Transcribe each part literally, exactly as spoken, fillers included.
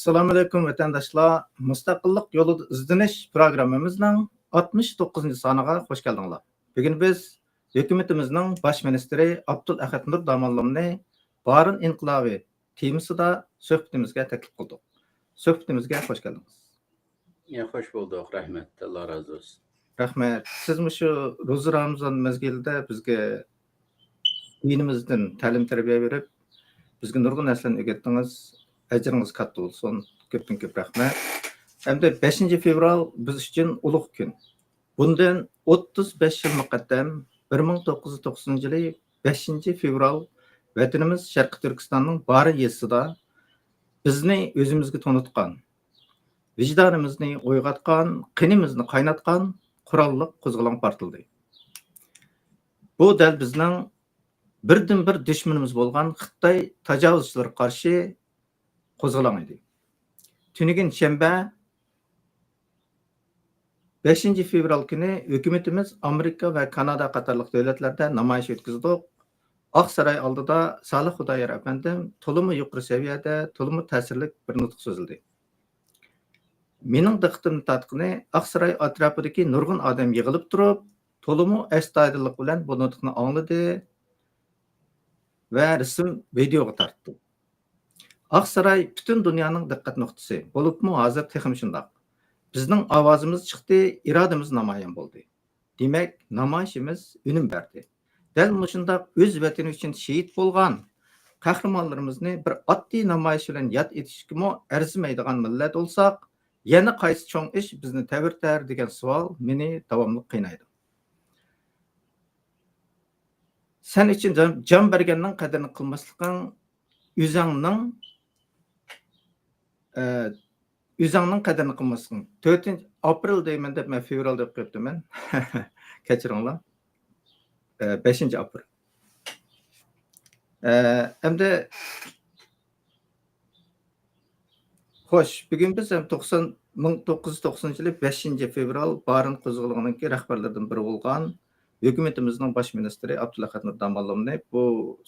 ئەسسالامۇئەلەيكۇم، ۋەتەنداشلار! مۇستەقىللىق يولىدا ئىزدىنىش پروگراممىمىزنىڭ ئاتمىش توققۇزىنچى سانىغا خوش كەلدىڭلار. بۈگۈن بىز ھۆكۈمىتىمىزنىڭ باش مىنىستىرى ئابدۇلئەھەد نۇر داموللامنى بارىن ئىنقىلابى تېمىسىدا سۆھبىتىمىزگە تەكلىپ قىلدۇق. سۆھبىتىمىزگە خوش كەلدىڭىز. يا، خوش بولدۇق. رەھمەت. ئاللا رازى بولسۇن. رەھمەت. سىز مۇشۇ روزا رامىزان مەزگىلىدە بىزگە دىنىمىزدىن تەلىم-تەربىيە بېرىپ، بىزگە نۇرغۇن نەرسىلەرنى ئۆگەتتىڭىز. ئەجرىڭىز كاتتا بولسۇن. كۆپتىن كۆپ رەھمەت. ئەمدى بەشىنچى فېۋرال بىز ئۈچۈن ئۇلۇغ كۈن. بۇندىن ئوتتۇز بەش يىل مۇقەددەم، بىر مىڭ توققۇز يۈز توقسىنىنچى يىلى بەشىنچى فېۋرال ۋەتىنىمىز شەرقىي تۈركىستاننىڭ بارىن يېزىسىدا بىزنى ئۆزىمىزگە تونۇتقان، ۋىجدانىمىزنى ئويغاتقان، قېنىمىزنى قايناتقان قوراللىق قوزغىلاڭ پارتلىدى. بۇ دەل بىزنىڭ بىردىنبىر دۈشمىنىمىز بولغان خىتاي تاجاۋۇزچىلىرىغا قارشى قوزغىلاڭ ئىدى. تۈنۈگۈن شەنبە، بەشىنچى فېۋرال كۈنى ھۆكۈمىتىمىز ئامېرىكا ۋە كانادا قاتارلىق دۆلەتلەردە نامايىش ئۆتكۈزدۇق. ئاقساراي ئالدىدا سالىھ خۇدايار ئەپەندىم تولىمۇ يۇقىرى سەۋىيەدە، تولىمۇ تەسىرلىك بىر نۇتۇق سۆزلىدى. مېنىڭ دىققىتىمنى تارتقىنى، ئاقساراي ئەتراپىدىكى نۇرغۇن ئادەم يىغىلىپ تۇرۇپ، تولىمۇ ئەستايىدىللىق بىلەن بۇ نۇتۇقنى ئاڭلىدى ۋە رەسىم، ۋىدېئوغا تارتتى. ئاقساراي پۈتۈن دۇنيانىڭ دىققەت نۇقتىسى، بولۇپمۇ ھازىر تېخىمۇ شۇنداق. بىزنىڭ ئاۋازىمىز چىقتى، ئىرادىمىز نامايان بولدى. دېمەك، نامايىشىمىز ئۈنۈم بەردى. دەل مۇشۇنداق ئۆز ۋەتىنى ئۈچۈن شېھىت بولغان قەھرىمانلىرىمىزنى بىر ئاددىي نامايىش بىلەن ياد ئېتىشكىمۇ ئەرزىمەيدىغان مىللەت بولساق، يەنە قايسى چوڭ ئىش بىزنى تەۋرىتەر دېگەن سوئال مېنى داۋاملىق قىينايدۇ. سەن ئۈچۈن جان، جان بەرگەننىڭ قەدرىنى قىلماسلىقىڭ ئۆزۈڭنىڭ، ئە، ئۆزۈڭنىڭ قەدرىنى قىلماسلىقىڭ. تۆتىنچى ئاپرېل دەيمەن دەپ، مەن فېۋرال دەپ قويۇپتىمەن. كەچۈرۈڭلار. ئە، بەشىنچى ئاپرېل. ئە، ئەمدى خوش، بۈگۈن بىز ھەم توقسان، مىڭ توققۇز يۈز توقسىنىنچى يىلى بەشىنچى فېۋرال بارىن قوزغىلىڭىنىڭكى رەھبەرلىرىدىن بىرى بولغان ھۆكۈمىتىمىزنىڭ باش مىنىستىرى ئابدۇلئەھەد نۇر داموللامنى بۇ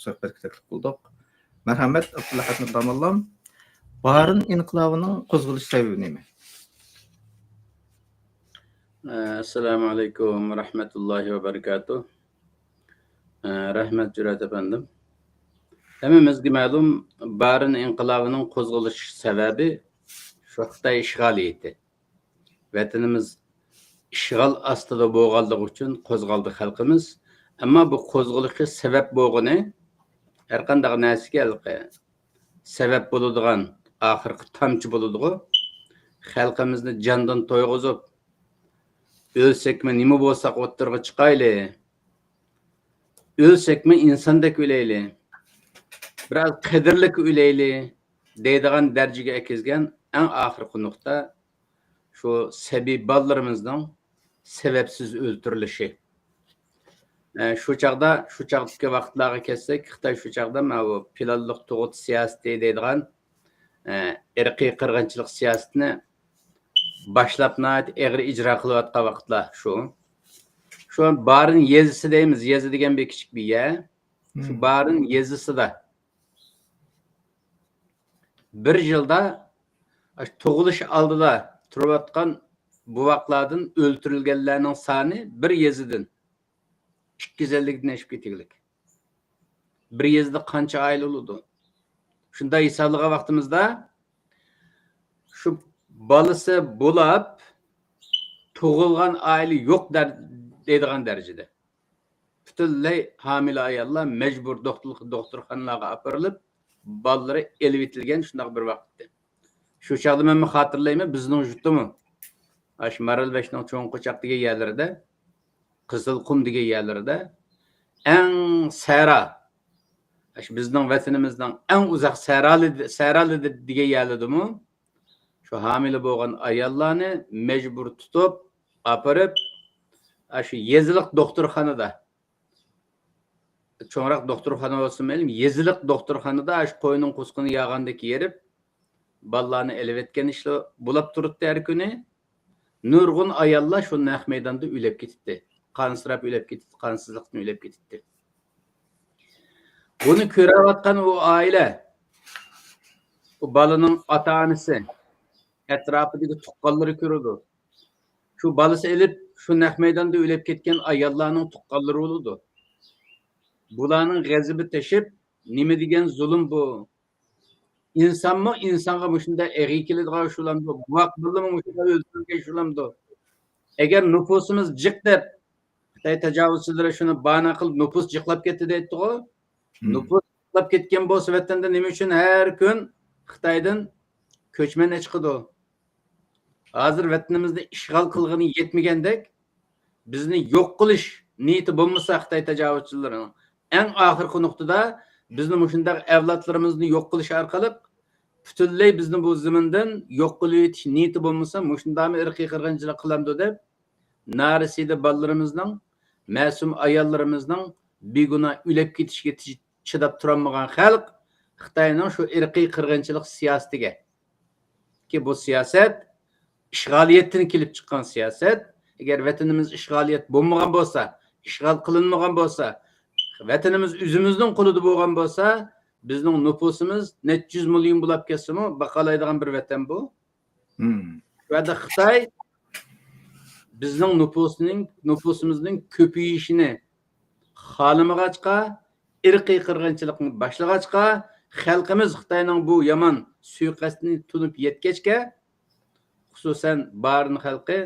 سۆھبەتكە تەكلىپ قىلدۇق. مەرھەمەت، ئابدۇلئەھەد نۇر داموللام. بارىن ئىنقىلابىنىڭ قوزغىلىش سەۋەبى نېمە؟ ئەسسالامۇئەلەيكۇم ۋە رەھمەتۇللاھى ۋە بەرىكاتۇھ. ئە، رەھمەت، جۈرئەت ئەپەندىم. ھەممىمىزگە مەلۇم، بارىن ئىنقىلابىنىڭ قوزغىلىش سەۋەبى شۇ خىتاي ئىشغالىيىتى. ۋەتىنىمىز ئىشغال ئاستىدا بولغانلىقى ئۈچۈن قوزغالدى خەلقىمىز. ئەمما بۇ قوزغىلىشقا سەۋەب بولغىنى ھەرقانداق نەرسىگە ھېلىقى سەۋەب بولىدىغان ئاخىرقى تامچە بولىدىغۇ. خەلقىمىزنى جاندىن تويغۇزۇپ، ئۆلسەكمۇ نېمە بولساق ئوتتۇرىغا چىقايلى، ئۆلسەكمۇ ئىنساندەك ئۆلەيلى، بىرئاز قەدىرلىك ئۆلەيلى دەيدىغان دەرىجىگە ئەكىرگەن ئەڭ ئاخىرقى نۇقتا شۇ سەبىي بالىلىرىمىزنىڭ سەۋەبسىز ئۆلتۈرۈلۈشى. ئە، شۇ چاغدا، شۇ چاغدىكى ۋاقىتلارغا كەلسەك، خىتاي شۇ چاغدا ماۋۇ پىلانلىق تۇغۇت سىياسىتى دەيدىغان، ئە، ئىرقىي قىرغىنچىلىق سىياسىتىنى باشلاپ ناھايىتى ئېغىر ئىجرا قىلىۋاتقان ۋاقىتلار شۇ. شۇ بارىن يېزىسى دەيمىز، يېزا دېگەن بىر كىچىك بىر يەر. شۇ بارىن يېزىسىدا بىر يىلدا ئاشۇ تۇغۇلۇش ئالدىدا تۇرۇۋاتقان بوۋاقلاردىن ئۆلتۈرۈلگەنلەرنىڭ سانى بىر يېزىدىن ئىككى يۈز ئەللىكتىن ئېشىپ كېتىگلىك. بىر يېزىدا قانچە ئائىلە بولىدۇ؟ شۇنداق ھېسابلىغان ۋاقتىمىزدا، شۇ بالىسى بولاپ تۇغۇلغان ئائىلە يوق دەر-، دەيدىغان دەرىجىدە. پۈتۈنلەي ھامىلە ئاياللار مەجبۇر دوختۇر-، دوختۇرخانىلارغا ئاپىرىلىپ، بالىلىرى ئېلىۋېتىلگەن شۇنداق بىر ۋاقىت ئىدى. شۇ چاغدا مەنمۇ خاتىرىلەيمەن، بىزنىڭ يۇرتتىمۇ، ئاشۇ مارالبەشنىڭ چوڭ قوچاق دېگەن يەرلىرىدە، قىزىلقۇم دېگەن يەرلىرىدە، ئەڭ سەھرا، ئاشۇ بىزنىڭ ۋەتىنىمىزنىڭ ئەڭ ئۇزاق سەھرالىدى، سەھرالىدى دېگەن يەرلىرىدىمۇ شۇ ھامىلە بولغان ئاياللارنى مەجبۇر تۇتۇپ، ئاپىرىپ، ئاشۇ يېزىلىق دوختۇرخانىدا، چوڭراق دوختۇرخانا بولسۇن مەيلى، يېزىلىق دوختۇرخانىدا ئاشۇ قوينىڭ قۇسقىنى ياغاندەك يېرىپ، بالىلارنى ئېلىۋەتكەن ئىشلار بولاپ تۇرۇتتى ھەر كۈنى. نۇرغۇن ئاياللار شۇ نەق مەيداندا ئۆلۈپ كېتىتتى. قانسىراپ ئۆلۈپ كېتىتتى، قانسىزلىقتىن ئۆلۈپ كېتىتتى. بۇنى كۆرۈۋاتقان ئۇ ئائىلە، بالىنىڭ ئاتا-ئانىسى، ئەتراپىدىكى تۇغقانلىرى كۆرىدۇ. شۇ بالىسى ئېلىپ، شۇ نەق مەيداندا ئۆلۈپ كەتكەن ئاياللارنىڭ تۇغقانلىرى بولىدۇ. بۇلارنىڭ غەزىپى تېشىپ، نېمە دېگەن زۇلۇم بۇ؟ ئىنسانمۇ ئىنسانغا مۇشۇنداق ئېغىر كېلىدىغان ئىش بولامدۇ؟ بوۋاق بالىمۇ مۇشۇنداق ئۆلتۈرۈلگەن ئىش بولامدۇ؟ ئەگەر نوپۇسىمىز جىق دەپ، خىتاي تاجاۋۇزچىلىرى شۇنى باھانە قىلىپ، نوپۇس جىقلاپ كەتتى دەيتتىغۇ. نوپۇس جىقلاپ كەتكەن بولسا، ۋەتەندە نېمە ئۈچۈن ھەر كۈن خىتايدىن كۆچمەن چىقىدۇ؟ ھازىر ۋەتىنىمىزنى ئىشغال قىلغىنى يەتمىگەندەك، بىزنى يوق قىلىش نىيىتى بولمىسا، خىتاي تاجاۋۇزچىلىرىنىڭ ئەڭ ئاخىرقى نۇقتىدا بىزنى مۇشۇنداق ئەۋلادلىرىمىزنى يوق قىلىش ئارقىلىق پۈتۈنلەي بىزنى بۇ زېمىندىن يوق قىلىۋېتىش نىيىتى بولمىسا، مۇشۇنداقمۇ ئىرقىي قىرغىنچىلىق قىلامدۇ دەپ، نارەسىدە بالىلىرىمىزنىڭ، مەسۇم ئاياللىرىمىزنىڭ بىگۇناھ ئۆلۈپ كېتىشىگە چىداپ تۇرالمىغان خەلق خىتاينىڭ شۇ ئىرقىي قىرغىنچىلىق سىياسىتىگە، كى بۇ سىياسەت ئىشغالىيەتتىن كېلىپ چىققان سىياسەت. ئەگەر ۋەتىنىمىز ئىشغالىيەت بولمىغان بولسا، ئىشغال قىلىنمىغان بولسا، ۋەتىنىمىز ئۆزىمىزنىڭ قولىدا بولغان بولسا، بىزنىڭ نوپۇسىمىز نەچچە يۈز مىليون بولاپ كەتسىمۇ، باقالايدىغان بىر ۋەتەن بۇ. شۇ يەردە خىتاي بىزنىڭ نوپۇسنىڭ، نوپۇسىمىزنىڭ كۆپىيىشىنى خالىمىغاچقا، ئىرقىي قىرغىنچىلىقنى باشلىغاچقا، خەلقىمىز خىتاينىڭ بۇ يامان سۇيىقەستىنى تونۇپ يەتكەچكە، خۇسۇسەن بارىن خەلقى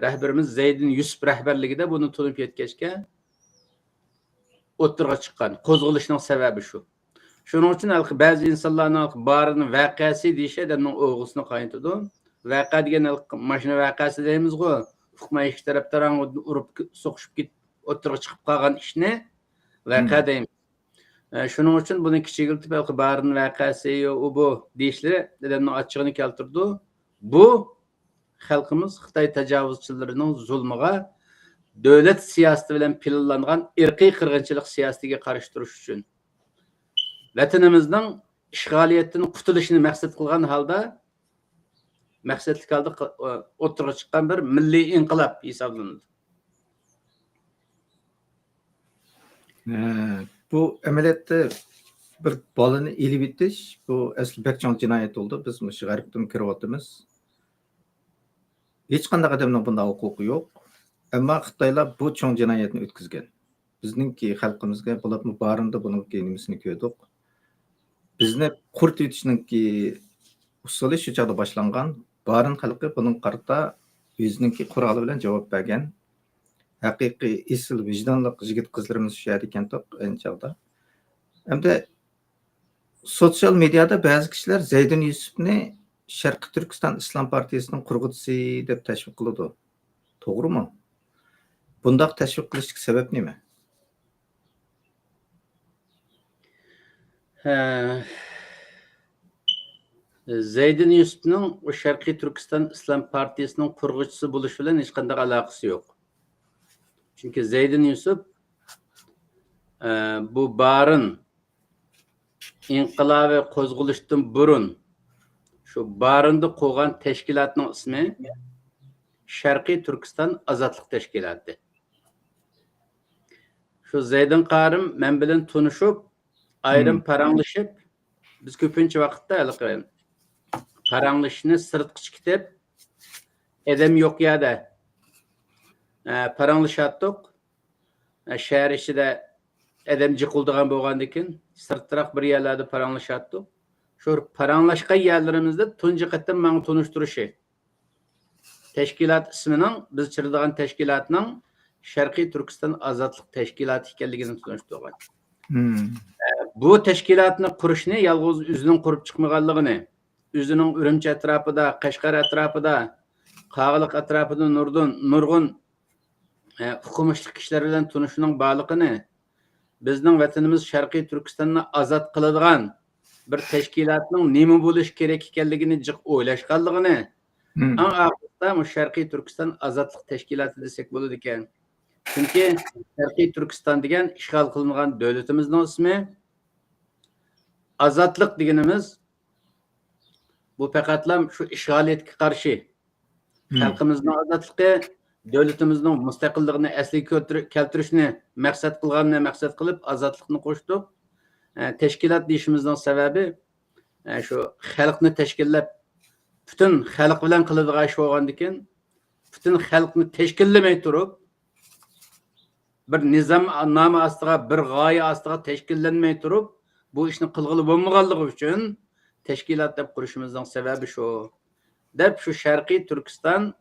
رەھبىرىمىز زەيدىن يۈسۈپ رەھبەرلىكىدە بۇنى تونۇپ يەتكەچكە، ئوتتۇرىغا چىققان قوزغىلىشنىڭ سەۋەبى شۇ. شۇنىڭ ئۈچۈن ھېلىقى بەزى ئىنسانلارنىڭ ھېلىقى بارىن ۋەقەسى دېيىشى ئادەمنىڭ ئوغرىسىنى قاينىتىدۇ. ۋەقە دېگەن ھېلىقى ماشىنا ۋەقەسى دەيمىزغۇ، ئۇقماي ئىككى تەرەپ تاراڭ ئۇرۇپ، سوقۇشۇپ كېتىپ، ئوتتۇرىغا چىقىپ قالغان ئىشنى ۋەقە دەيمىز. ئە، شۇنىڭ ئۈچۈن بۇنى كىچىكلىتىپ، ھېلىقى بارىن ۋەقەسى، ئۇ بۇ دېيىشلىرى ئادەمنىڭ ئاچچىقىنى كەلتۈرىدۇ. بۇ خەلقىمىز خىتاي تاجاۋۇزچىلىرىنىڭ زۇلمىغا دۆلەت سىياسىتى بىلەن پىلانلانغان ئىرقىي قىرغىنچىلىق سىياسىتىگە قارشى تۇرۇش ئۈچۈن، ۋەتىنىمىزنىڭ ئىشغالىيەتتىن قۇتۇلۇشىنى مەقسەت قىلغان ھالدا، مەقسەتلىك ھالدا ق-، ئوتتۇرىغا چىققان بىر مىللىي ئىنقىلاب ھېسابلىنىدۇ. ئە، بۇ ئەمەلىيەتتە بىر بالىنى ئېلىۋېتىش، بۇ ئەسلى بەك چوڭ جىنايەت بولدى. بىز مۇشۇ غەربتىن كۆرۈۋاتىمىز. ھېچقانداق ئادەمنىڭ بۇنداق ھوقۇقى يوق. ئەمما خىتايلار بۇ چوڭ جىنايەتنى ئۆتكۈزگەن. بىزنىڭكى خەلقىمىزگە بولۇپمۇ بارىندا بۇنىڭكى نېمىسىنى كۆردۇق. بىزنى قۇرۇتۇۋېتىشنىڭكى ئۇسۇلى شۇ چاغدا باشلانغان. بارىن خەلقى بۇنىڭغا قارىتا ئۆزىنىڭكى قورالى بىلەن جاۋاب بەرگەن. ھەقىقىي ئېسىل ۋىجدانلىق يىگىت قىزلىرىمىز شۇ يەردە ئىكەنتۇق ئەينى چاغدا. ئەمدى سوتسىيال مېدىيادا بەزى كىشىلەر زەيدىن يۈسۈپنى شەرقىي تۈركىستان ئىسلام پارتىيىسىنىڭ قۇرغۇچىسى دەپ تەشۋىق قىلىدۇ. توغرىمۇ؟ بۇنداق تەشۋىق قىلىشتىكى سەۋەب نېمە؟ ھە. زەيدىن يۈسۈپنىڭ ئۇ شەرقىي تۈركىستان ئىسلام پارتىيىسىنىڭ قۇرغۇچىسى بولۇش بىلەن ھېچقانداق ئالاقىسى يوق. چۈنكى زەيدىن يۈسۈپ، ئە، بۇ بارىن ئىنقىلابىي قوزغىلىشتىن بۇرۇن شۇ بارىندا قۇرغان تەشكىلاتنىڭ ئىسمى شەرقىي تۈركىستان ئازادلىق تەشكىلاتى. شۇ زەيدىن قارىم مەن بىلەن تونۇشۇپ، ئايرىم پاراڭلىشىپ، بىز كۆپىنچە ۋاقىتتا ھېلىقى پاراڭلىشىشنى سىرتقىچە كېتىپ، ئادەم يوق يەردە، ئە، پاراڭلىشاتتۇق. ئە، شەھەر ئىچىدە ئادەم جىقىلدىغان بولغاندىكىن، سىرتراق بىر يەرلەردە پاراڭلىشاتتۇق. شۇ پاراڭلاشقان يەرلىرىمىزدە تۇنجى قېتىم ماڭا تونۇشتۇرۇشى، تەشكىلات ئىسمىنىڭ، بىز چىرىدىغان تەشكىلاتنىڭ شەرقىي تۈركىستان ئازادلىق تەشكىلاتى ئىكەنلىكىنى تونۇشتۇرغان. ئە، بۇ تەشكىلاتنى قۇرۇشنى يالغۇز ئۆزىنىڭ قۇرۇپ چىقمىغانلىقىنى، ئۆزىنىڭ ئۈرۈمچى ئەتراپىدا، قەشقەر ئەتراپىدا، قاغىلىق ئەتراپىدا نۇردىن، نۇرغۇن، ئە، ئوقۇمۇشلۇق كىشىلەر بىلەن تونۇشىنىڭ بارلىقىنى، بىزنىڭ ۋەتىنىمىز شەرقىي تۈركىستاننى ئازاد قىلىدىغان بىر تەشكىلاتنىڭ نېمە بولۇشى كېرەك ئىكەنلىكىنى جىق ئويلاشقانلىقىنى، ئەڭ ئاخىرىدا مۇشۇ شەرقىي تۈركىستان ئازادلىق تەشكىلاتى دېسەك بولىدىكەن. چۈنكى شەرقىي تۈركىستان دېگەن ئىشغال قىلىنغان دۆلىتىمىزنىڭ ئىسمى. ئازادلىق دېگىنىمىز بۇ پەقەتلا شۇ ئىشغالىيەتكە قارشى خەلقىمىزنىڭ ئازادلىقى، دۆلىتىمىزنىڭ مۇستەقىللىقىنى ئەسلىگە كەلتۈر-، كەلتۈرۈشنى مەقسەت قىلغاننى مەقسەت قىلىپ، ئازادلىقنى قوشتۇق. ئە، تەشكىلات دېيىشىمىزنىڭ سەۋەبى، ئە، شۇ خەلقنى تەشكىللەپ، پۈتۈن خەلق بىلەن قىلىدىغان ئىش بولغاندىكىن، پۈتۈن خەلقنى تەشكىللىمەي تۇرۇپ، بىر نىزام نامى ئاستىغا، بىر غايە ئاستىغا تەشكىللەنمەي تۇرۇپ، بۇ ئىشنى قىلغىلى بولمىغانلىقى ئۈچۈن تەشكىلات دەپ قۇرۇشىمىزنىڭ سەۋەبى شۇ، دەپ شۇ شەرقىي تۈركىستان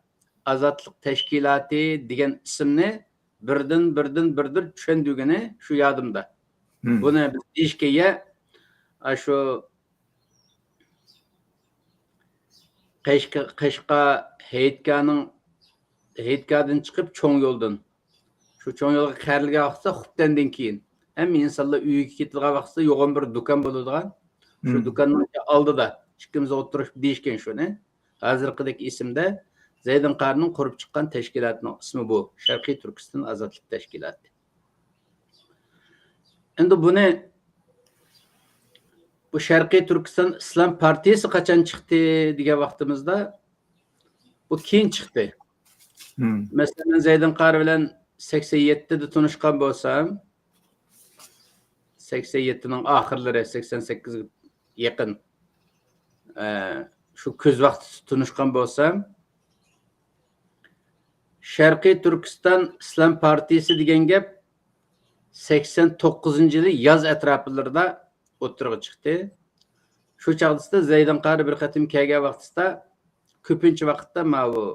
ئازادلىق تەشكىلاتى دېگەن ئىسىمنى بىردىن، بىردىن، بىردىن چۈشەندۈرگىنى شۇ يادىمدا. مم. بۇنى بىز دېيىشكە يە، ئاشۇ قەشقە-، قەشقەر ھېيتگاھنىڭ، ھېيتگاھدىن چىقىپ چوڭ يولدىن، شۇ چوڭ يولغا قەرىلگەن ۋاقتىدا خوتەندىن كېيىن ھەممە ئىنسانلار ئۆيىگە كېتىدىغان ۋاقتىدا يوغان بىر دۇكان بولىدىغان. شۇ مم. دۇكاننىڭ ئالدىدا ئىككىمىز ئولتۇرۇپ دېيىشكەن شۇنى. ھازىرقىدەك ئېسىمدە زەيدىن قارىنىڭ قۇرۇپ چىققان تەشكىلاتىنىڭ ئىسمى بۇ، شەرقىي تۈركىستان ئازادلىق تەشكىلاتى. ئەمدى بۇنى، بۇ شەرقىي تۈركىستان ئىسلام پارتىيىسى قاچان چىقتى دېگەن ۋاقتىمىزدا، بۇ كېيىن چىقتى. مم. مەسىلەن، مەن زەيدىن قارى بىلەن سەكسەن يەتتىدە تونۇشقان بولسام، سەكسەن يەتتىنىڭ ئاخىرلىرى، سەكسەن سەككىزگە يېقىن، ئە، شۇ كۈز ۋاقتىدا تونۇشقان بولسام، شەرقىي تۈركىستان ئىسلام پارتىيىسى دېگەن گەپ سەكسەن توققۇزىنچى يىلى ياز ئەتراپلىرىدا ئوتتۇرىغا چىقتى. شۇ چاغدا زەيدىن قارى بىر قېتىم كەلگەن ۋاقتىدا، كۆپىنچە ۋاقىتتا ماۋۇ،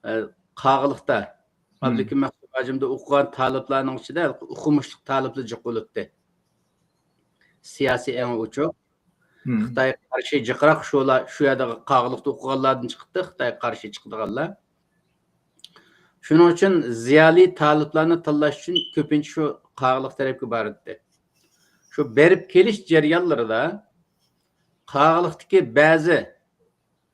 ئە، قاغىلىقتا، مم. ئابلىكىم مەخسۇم ھاجىمدا ئوقۇغان تالىپلارنىڭ ئىچىدە ئوقۇمۇشلۇق تالىپلار جىق بولاتتى. سىياسىي ئېڭى ئوچۇق. مم. خىتايغا قارشى جىقراق شۇلار، شۇ يەردە قاغىلىقتا ئوقۇغانلاردىن چىقتى، خىتايغا قارشى چىقىدىغانلار. شۇنىڭ ئۈچۈن زىيالىي تالىپلارنى تاللاش ئۈچۈن كۆپىنچە شۇ قاغىلىق تەرەپكە باراتتى. شۇ بېرىپ كېلىش جەريانلىرىدا قاغىلىقتىكى بەزى،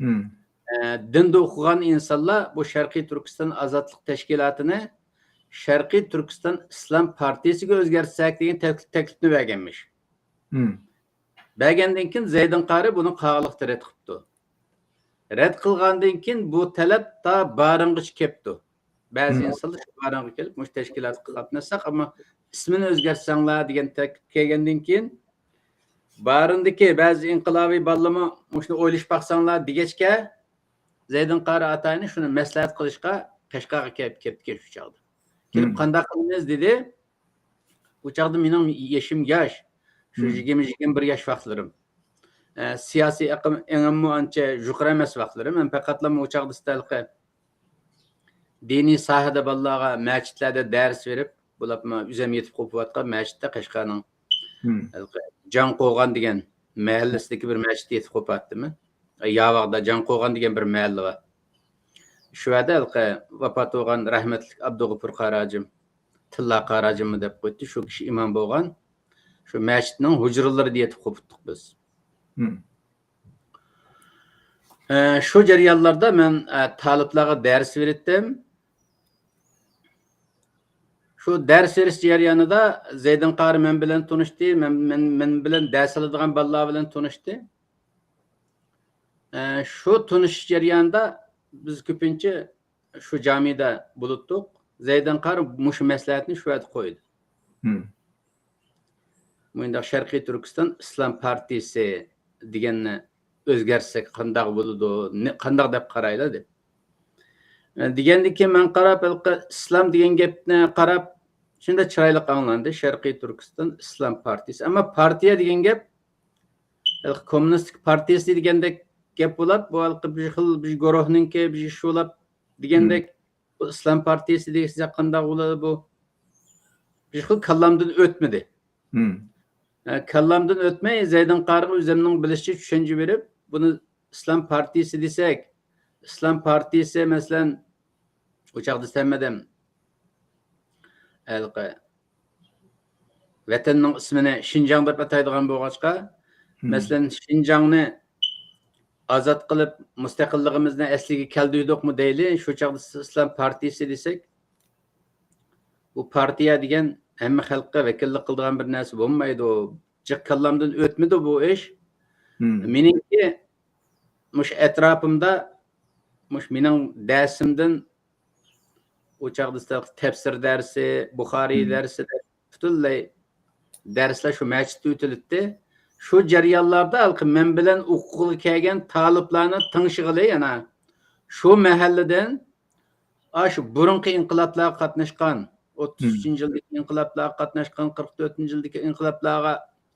مم. ئە، دىندا ئوقۇغان ئىنسانلار بۇ شەرقىي تۈركىستان ئازادلىق تەشكىلاتىنى شەرقىي تۈركىستان ئىسلام پارتىيىسىگە ئۆزگەرتسەك دېگەن تەكلىپ، تەكلىپنى بەرگەنمىش. مم. بەرگەندىن كېيىن زەيدىن قارى بۇنى قاغىلىقتا رەت قىپتۇ. رەت قىلغاندىن كېيىن بۇ تەلەپ تا بارىنغىچە كەپتۇ. بەزى مم. ئىنسانلار شۇ بارىنغا كېلىپ، مۇشۇ تەشكىلاتقا قاتناشساق، ئەمما ئىسمىنى ئۆزگەرتسەڭلار دېگەن تەكلىپ كەلگەندىن كېيىن، بارىندىكى بەزى ئىنقىلابىي بالىلارمۇ مۇشۇنى ئويلىشىپ باقساڭلار دېگەچكە، زەيدىن قارى ئاتايىنى شۇنى مەسلىھەت قىلىشقا قەشقەرگە كەپ-، كەپتىكەن شۇ چاغدا. كېلىپ، مم. قانداق قىلىمىز دېدى. ئۇ چاغدا مېنىڭ يېشىم ياش. شۇ مم. يىگىرمە، يىگىرمە بىر ياش ۋاقىتلىرىم. ئە، سىياسىي ئېقىم ئېڭىممۇ ئانچە يۇقىرى ئەمەس ۋاقىتلىرىم. ھەم پەقەتلا ئۇ چاغدا ھېلىقى دىنىي ساھەدە بالىلارغا مەچىتلەردە دەرس بېرىپ، بولۇپمۇ ئۆزۈم يېتىپ قوپۇۋاتقان مەچىتتە قەشقەرنىڭ مم. ھېلىقى جاڭقوغان دېگەن مەھەللىسىدىكى بىر مەچىتتە يېتىپ قوپاتتىم. ياۋاغدا جاڭقوغان دېگەن بىر مەھەللە بار. شۇ يەردە ھېلىقى ۋاپات بولغان رەھمەتلىك ئابدۇغوپۇر قاراجىم، تىللا قاراجىممۇ دەپ قويدى. شۇ كىشى ئىمام بولغان. شۇ مەچىتنىڭ ھۇجرىلىرىدا يېتىپ قوپۇتتۇق بىز. مم. ئە، شۇ جەريانلاردا مەن، ئە، تالىپلارغا دەرس بېرەتتىم. شۇ دەرس بېرىش جەريانىدا زەيدىن قارى مەن بىلەن تونۇشتى، مەن، مەن، مەن بىلەن دەرس ئالىدىغان بالىلار بىلەن تونۇشتى. ئە، شۇ تونۇشۇش جەريانىدا بىز كۆپىنچە شۇ جامىدا بولۇتتۇق. زەيدىن قارى مۇشۇ مەسلىھەتنى شۇ يەردە قويدى. مم. مۇنداق شەرقىي تۈركىستان ئىسلام پارتىيىسى دېگەننى ئۆزگەرتسەك قانداق بولىدۇ، نە-، قانداق دەپ قارايلا دەپ. دېگەندىن كېيىن مەن قاراپ، ھېلىقى ئىسلام دېگەن گەپنى قاراپ، شۇنداق چىرايلىق ئاڭلاندى، شەرقىي تۈركىستان ئىسلام پارتىيىسى. ئەمما پارتىيە دېگەن گەپ، ھېلىقى كوممۇنىستىك پارتىيىسى دېگەندەك گەپ بولۇپ، بۇ ھېلىقى بىر خىل، بىر گۇرۇھنىڭكى بىر ئىشى بولۇپ دېگەندەك، مم. بۇ ئىسلام پارتىيىسى دېسە قانداق بولىدۇ بۇ؟ بىر خىل كاللامدىن ئۆتمىدى. مم. ئە، كاللامدىن ئۆتمەي، زەيدىن قارىغا ئۆزۈمنىڭ بىلىشىچە چۈشەنچە بېرىپ، بۇنى ئىسلام پارتىيىسى دېسەك، ئىسلام پارتىيىسى، مەسىلەن، ئۇ چاغدا سەممىدىم. ھېلىقى ۋەتەننىڭ ئىسمىنى شىنجاڭ دەپ ئاتايدىغان بولغاچقا، مم. مەسىلەن، شىنجاڭنى ئازاد قىلىپ، مۇستەقىللىقىمىزنى ئەسلىگە كەلتۈردۇقمۇ دەيلى، شۇ چاغدا سىز ئىسلام پارتىيىسى دېسەك، بۇ پارتىيە دېگەن ھەممە خەلققە ۋەكىللىك قىلىدىغان بىر نەرسە بولمايدۇ. جىق كاللامدىن ئۆتمىدى بۇ ئىش. مم. مېنىڭكى مۇشۇ ئەتراپىمدا، مۇشۇ مېنىڭ دەرسىمدىن ئۇ چاغدا تەپسىر دەرسى، بۇخارىي مم. دەرسى دەپ پۈتۈنلەي دەرسلەر شۇ مەسچىتتە ئۆتۈلۈتتى. شۇ جەريانلاردا ھېلىقى مەن بىلەن ئوقۇغىلى كەلگەن تالىپلارنى تىڭشىغىلى يەنە شۇ مەھەللىدىن، ئاشۇ بۇرۇنقى ئىنقىلابلارغا قاتناشقان، ئوتتۇز ئۈچىنچى يىلدىكى ئىنقىلابلارغا قاتناشقان، قىرىق تۆتىنچى يىلدىكى ئىنقىلابلارغا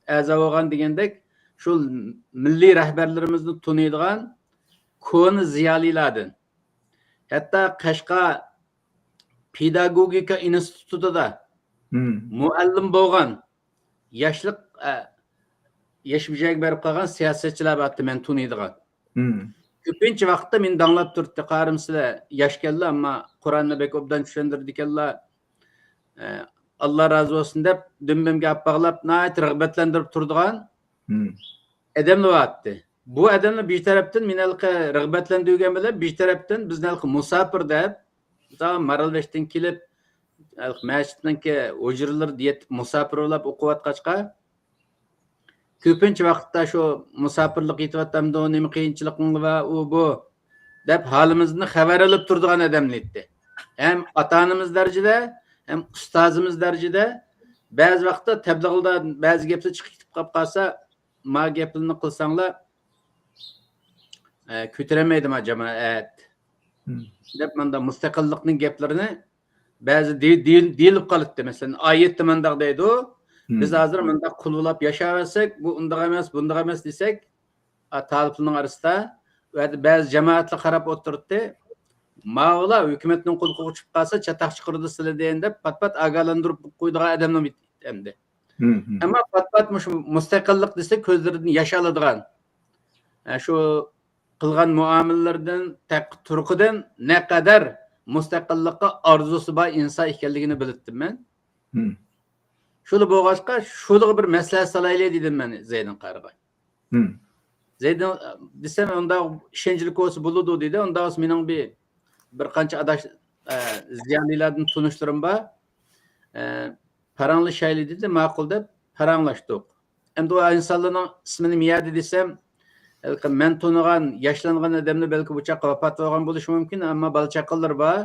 ئەزا بولغان دېگەندەك، شۇ مىللىي رەھبەرلىرىمىزنى تونۇيدىغان كونا زىيالىيلاردىن، ھەتتا قەشقەر پېداگوگىكا ئىنستىتۇتىدا مۇئەللىم بولغان ياشلىق، ئە، ياش بېجەگە بېرىپ قالغان سىياسەتچىلەر بارتى مەن تونۇيدىغان. كۆپىنچە ۋاقىتتا مېنى داڭلاپ تۇرتتى، قارىم سىلەر ياشكەنلا، ئەمما قۇرئاننى بەك ئوبدان چۈشەندۈرىدىكەنلا، ئە، ئاللا رازى بولسۇن دەپ دۈمبەمگە ئاپ باغلاپ ناھايىتى رىغبەتلەندۈرۈپ تۇرىدىغان ئادەملەر بارتى. بۇ ئادەملەر بىر تەرەپتىن مېنى ھېلىقى رىغبەتلەندۈرگەن بىلەن بىر تەرەپتىن بىزنى ھېلىقى مۇساپىر دەپ، مىسال، مارالبېشىدىن كېلىپ، ھېلىقى مەسچىتنىڭكى ھۇجرىلىرىدا يېتىپ مۇساپىر بولاپ ئوقۇۋاتقاچقا، كۆپىنچە ۋاقىتتا شۇ مۇساپىرلىق يېتىۋاتامدۇ، نېمە قىيىنچىلىقىڭ بار، ئۇ، بۇ، دەپ ھالىمىزدىن خەۋەر ئېلىپ تۇرىدىغان ئادەملەر ئىدى. ھەم ئاتا-ئانىمىز دەرىجىدە، ھەم ئۇستازىمىز دەرىجىدە، بەزى ۋاقىتتا تەبلىغلار بەزى گەپلەر چىقىپ كېتىپ قاپ قالسا، ما گەپلىرىنى قىلساڭلار، ئە، كۆتۈرەلمەيدۇ ما جامائەت. دەپ مانداق مۇستەقىللىقنىڭ گەپلىرىنى بەزى دېي-، دېيىل-، دېيىلىپ قالاتتى. مەسىلەن، ئايەتتە مانداق دەيدۇ، بىز ھازىر مانداق قۇل بولاپ ياشاۋەرسەك، بۇ ئۇنداق ئەمەس، بۇنداق ئەمەس دېسەك، ئا، تالىپلارنىڭ ئارىسىدا، ئۇ يەردە بەزى جامائەتلەر قاراپ ئولتۇراتتى. ماۋۇلار ھۆكۈمەتنىڭ قۇلىقىغا چۈشۈپ قالسا، چاتاق چىقىرىدۇ سىلىدىن دەپ، پات-پات ئاگاھلاندۇرۇپ قويىدىغان ئادەملەر ئەمدى. ئەمما پات-پات مۇشۇ مۇستەقىللىق دېسە، كۆزلىرىدىن ياش ئالىدىغان، ئە، شۇ قىلغان مۇئامىلىلىرىدىن، تەق-، تۇرقىدىن نەقەدەر مۇستەقىللىققا ئارزۇسى بار ئىنسان ئىكەنلىكىنى بىلىتتىم مەن. شۇلا بولغاچقا، شۇلىغا بىر مەسلىھەت سالايلى دېدىم مەن زەيدىن قارىغا. زەيدىن، دېسەم، ئۇنداق ئىشەنچلىك بولسا بولىدۇ دېدى. ئۇنداق بولسا مېنىڭ بىر، بىر قانچە ئاداش، ئە، زىيالىيلاردىن تونۇشلىرىم بار. ئە، پاراڭلىشايلى دېدى، ماقۇل دەپ پاراڭلاشتۇق. ئەمدى ئۇ ئىنسانلارنىڭ ئىسمىنى مىيادە دېسەم، ھېلىقى مەن تونۇغان، ياشلانغان ئادەملەر بەلكى بۇ چاغقا ۋاپات بولغان بولۇشى مۇمكىن، ئەمما بالا-چاقىلىرى بار.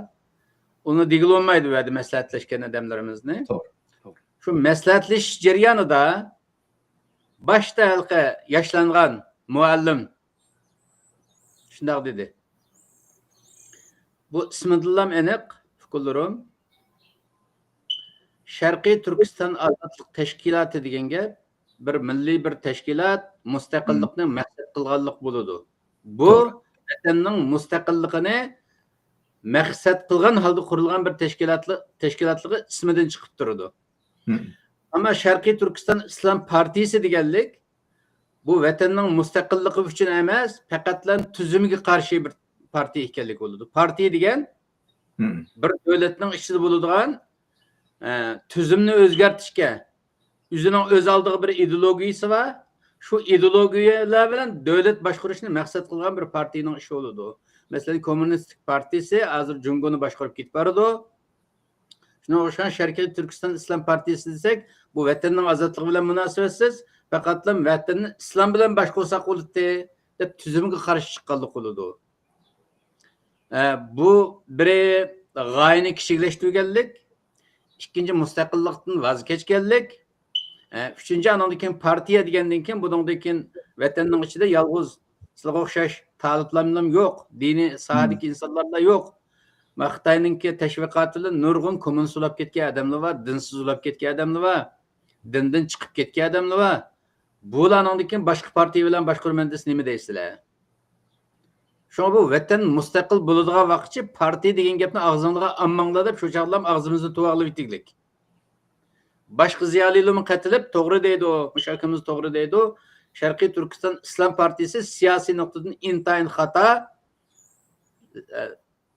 ئۇنى دېگىلى بولمايدۇ بۇ يەردە مەسلىھەتلەشكەن ئادەملىرىمىزنى. توغرا، توغرا. شۇ مەسلىھەتلىشىش جەريانىدا باشتا ھېلىقى ياشلانغان مۇئەللىم شۇنداق دېدى. بۇ ئىسمىدىنلام ئېنىق ئۇقۇللىرىم. شەرقىي تۈركىستان ئازادلىق تەشكىلاتى دېگەن گەپ بىر مىللىي بىر تەشكىلات، مۇستەقىللىقنى مەقسەت قىلغانلىق بولىدۇ. بۇ توغرا. ۋەتەننىڭ مۇستەقىللىقىنى مەقسەت قىلغان ھالدا قۇرۇلغان بىر تەشكىلاتلىق، تەشكىلاتلىقى ئىسمىدىن چىقىپ تۇرىدۇ. ئەمما شەرقىي تۈركىستان ئىسلام پارتىيىسى دېگەنلىك بۇ ۋەتەننىڭ مۇستەقىللىقى ئۈچۈن ئەمەس، پەقەتلا تۈزۈمگە قارشى بىر پارتىيە ئىكەنلىكى بولىدۇ. پارتىيە دېگەن بىر دۆلەتنىڭ ئىچىدە بولىدىغان، ئە، تۈزۈمنى ئۆزگەرتىشكە، ئۆزىنىڭ ئۆز ئالدىغا بىر ئىدېئولوگىيىسى بار. شۇ ئىدېئولوگىيەلەر بىلەن دۆلەت باشقۇرۇشنى مەقسەت قىلغان بىر پارتىيىنىڭ ئىشى بولىدۇ. مەسىلەن، كوممۇنىستىك پارتىيىسى ھازىر جۇڭگونى باشقۇرۇپ كېتىپ بارىدۇ. شۇنىڭغا ئوخشىغان شەرقىي تۈركىستان ئىسلام پارتىيىسى دېسەك، بۇ ۋەتەننىڭ ئازادلىقى بىلەن مۇناسىۋەتسىز، پەقەتلا ۋەتەننى ئىسلام بىلەن باشقۇرساق بولاتتى، دەپ تۈزۈمگە قارشى چىققانلىق بولىدۇ. ئە، بۇ بىرى غايىنى كىچىكلەشتۈرگەنلىك، ئىككىنچى مۇستەقىللىقتىن ۋاز كەچكەنلىك، ئە، ئۈچىنچى ئانىڭدىن كېيىن پارتىيە دېگەندىن كېيىن، بۇنىڭدىن كېيىن ۋەتەننىڭ ئىچىدە يالغۇز سىلىغا ئوخشاش تالىپلارنىمۇ يوق، دىنىي ساھەدىكى ئىنسانلارلا يوق. ما خىتاينىڭكى تەشۋىقاتى بىلەن نۇرغۇن كوممۇنىست بولاپ كەتكەن ئادەملەر بار، دىنسىز بولاپ كەتكەن ئادەملەر بار، دىندىن چىقىپ كەتكەن ئادەملەر بار. بۇلار ئانىڭدىن كېيىن باشقا پارتىيە بىلەن باشقۇرىمەن دېسە نېمە دەيسىلەر؟ شۇڭا بۇ ۋەتەن مۇستەقىل بولىدىغان ۋاقىتچە پارتىيە دېگەن گەپنى ئاغزىڭلارغا ئالماڭلار دەپ شۇ چاغلام ئاغزىمىزنى تۇۋاغلىۋېتىگلىك. باشقا زىيالىيلارمۇ قېتىلىپ توغرا دەيدۇ، مۇشۇ ئاكىمىز توغرا دەيدۇ. شەرقىي تۈركىستان ئىسلام پارتىيىسى سىياسىي نۇقتىدىن ئىنتايىن خاتا،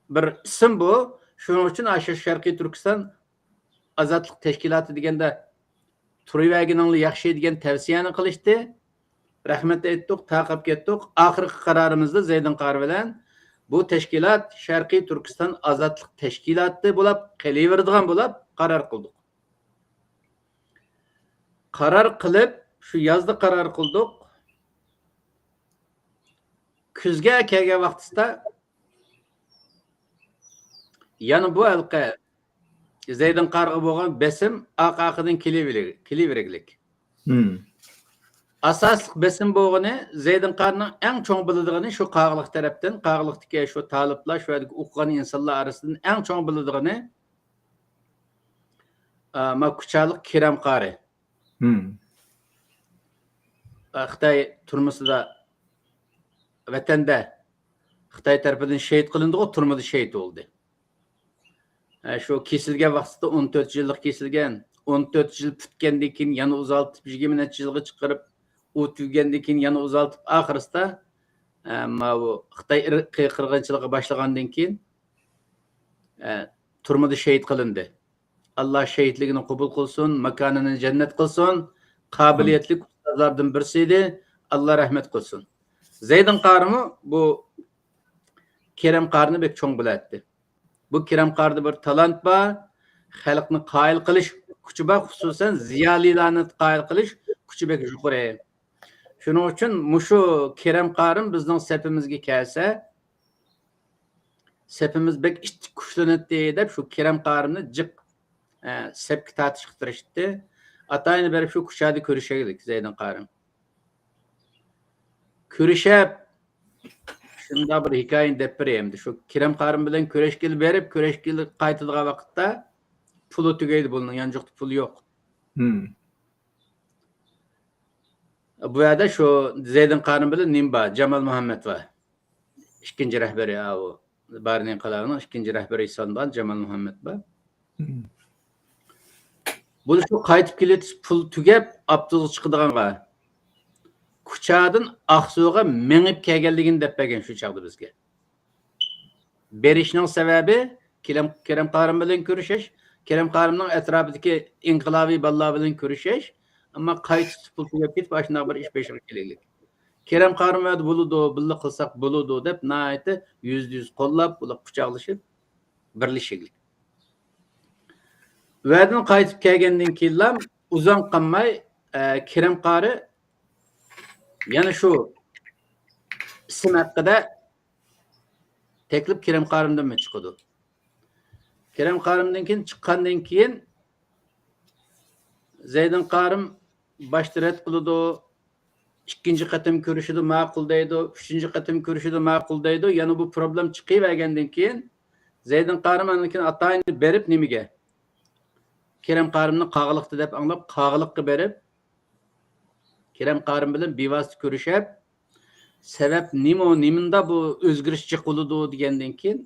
بىر ئىسىم بۇ. شۇنىڭ ئۈچۈن ئاشۇ شەرقىي تۈركىستان ئازادلىق تەشكىلاتى دېگەندە تۇرۇۋەرگىنىڭلا ياخشى دېگەن تەۋسىيەنى قىلىشتى. رەھمەت ئېيتتۇق، تارقاپ كەتتۇق. ئاخىرقى قارارىمىزدا زەيدىن قارى بىلەن بۇ تەشكىلات شەرقىي تۈركىستان ئازادلىق تەشكىلاتى بولاپ قېلىۋېرىدىغان بولاپ قارار قىلدۇق. قارار قىلىپ، شۇ يازدا قارار قىلدۇق. كۈزگە كەلگەن ۋاقتىسىدا يەنە بۇ ھېلىقى زەيدىن قارىغا بولغان بېسىم ئارقا-ئارقىدىن كېلىۋېرىگلىك. مم. ئاساسلىق بېسىم بولغىنى زەيدىن قارىنىڭ ئەڭ چوڭ بىلىدىغىنى شۇ قاغىلىق تەرەپتىن، قاغىلىقتىكى شۇ تالىپلار، شۇ يەردىكى ئوقۇغان ئىنسانلار ئارىسىدىن ئەڭ چوڭ بىلىدىغىنى، ئا، ما كۇچالىق كېرەم قارى. خىتاي تۈرمىسىدە، ۋەتەندە خىتاي تەرىپىدىن شېھىت قىلىندىغۇ، تۈرمىدە شېھىت بولدى. ھە، شۇ كېسىلگەن ۋاقتىدا ئون تۆت يىللىق كېسىلگەن، ئون تۆت يىل پۈتكەندىن كېيىن يەنە ئۇزارتىپ، يىگىرمە نەچچە يىلغا چىقىرىپ، ئۇ تۈگىگەندىن كېيىن يەنە ئۇزارتىپ، ئاخىرسىدا، ئە، ماۋۇ خىتاي ئىرقىي قىرغىنچىلىقى باشلىغاندىن كېيىن، ئە، تۈرمىدە شېھىت قىلىندى. ئاللا شېھىتلىكىنى قوبۇل قىلسۇن، ماكانىنى جەننەت قىلسۇن. قابىلىيەتلىك ئۇستازلاردىن بىرسى ئىدى. ئاللا رەھمەت قىلسۇن. زەيدىن قارىمۇ بۇ كېرەم قارىنى بەك چوڭ بىلەتتى. بۇ كېرەم قارىدا بىر تالانت بار، خەلقنى قايىل قىلىش كۈچى بار، خۇسۇسەن زىيالىيلارنى قايىل قىلىش كۈچى بەك يۇقىرى. شۇنىڭ ئۈچۈن مۇشۇ كېرەم قارىم بىزنىڭ سېپىمىزگە كەلسە، سېپىمىز بەك ئىتتىك كۈچلىنەتتى دەپ شۇ كېرەم قارىمنى جىق، ئە، سەپكە تارتىشقا تىرىشتى. ئاتايىنى بېرىپ شۇ كۇچادا كۆرۈشەيلىك، زەيدىن قارىم. كۆرۈشەپ، شۇنداق بىر ھېكايىنى دەپ بېرەي ئەمدى. شۇ كېرەم قارىم بىلەن كۆرۈشكىلى بېرىپ، كۆرۈشكىلى قايتىدىغان ۋاقىتتا پۇلى تۈگەيدۇ بۇنىڭ، يانچۇقتا پۇل يوق. بۇ يەردە شۇ زەيدىن قارىم بىلەن نېمە بار؟ جامال مۇھەممەد بار. ئىككىنچى رەھبىرى، ئاۋۇ بارىن ئىنقىلابىنىڭ ئىككىنچى رەھبىرى ھېسابلانغان جامال مۇھەممەد بار. بۇ شۇ قايتىپ كېلىۋېتىش پۇل تۈگەپ، ئاپتوبۇسقا چىقىدىغانغا، كۇچادىن ئاقسۇغا مېڭىپ كەلگەنلىكىنى دەپ بەرگەن شۇ چاغدا بىزگە. بېرىشنىڭ سەۋەبى كېرەم، كېرەم قارىم بىلەن كۆرۈشۈش، كېرەم قارىمنىڭ ئەتراپىدىكى ئىنقىلابىي بالىلار بىلەن كۆرۈشۈش، ئەمما قايتىشتا پۇل تۈگەپ كېتىپ، ئاشۇنداق بىر ئىش بېشىغا كېلىگلىك. كېرەم قارىم بۇ يەردە بولىدۇ، بىللە قىلساق بولىدۇ دەپ، ناھايىتى يۈزدە يۈز قوللاپ، ئۇلار قۇچاقلىشىپ، بىرلىشىگلىك. ۋەدىن قايتىپ كەلگەندىن كېيىنلا ئۇزاق قالماي، ئە، كېرەم قارى يەنە شۇ ئىسىم ھەققىدە تەكلىپ كېرەم قارىمدىنمۇ چىقىدۇ. كېرەم قارىمدىن كېيىن، چىققاندىن كېيىن زەيدىن قارىم باشتا رەت قىلىدۇ، ئىككىنچى قېتىم كۆرۈشىدۇ، ماقۇل دەيدۇ، ئۈچىنچى قېتىم كۆرۈشىدۇ، ماقۇل دەيدۇ. يەنە بۇ پروبلېم چىقىۋەرگەندىن كېيىن زەيدىن قارىم ئاندىن كېيىن ئاتايىنى بېرىپ نېمىگە؟ كېرەم قارىمنى قاغىلىقتا دەپ ئاڭلاپ، قاغىلىققا بېرىپ، كېرەم قارىم بىلەن بىۋاسىتە كۆرۈشۈپ، سەۋەب نېمە، نېمىندا بۇ ئۆزگىرىش جىق بولىدۇ دېگەندىن كېيىن،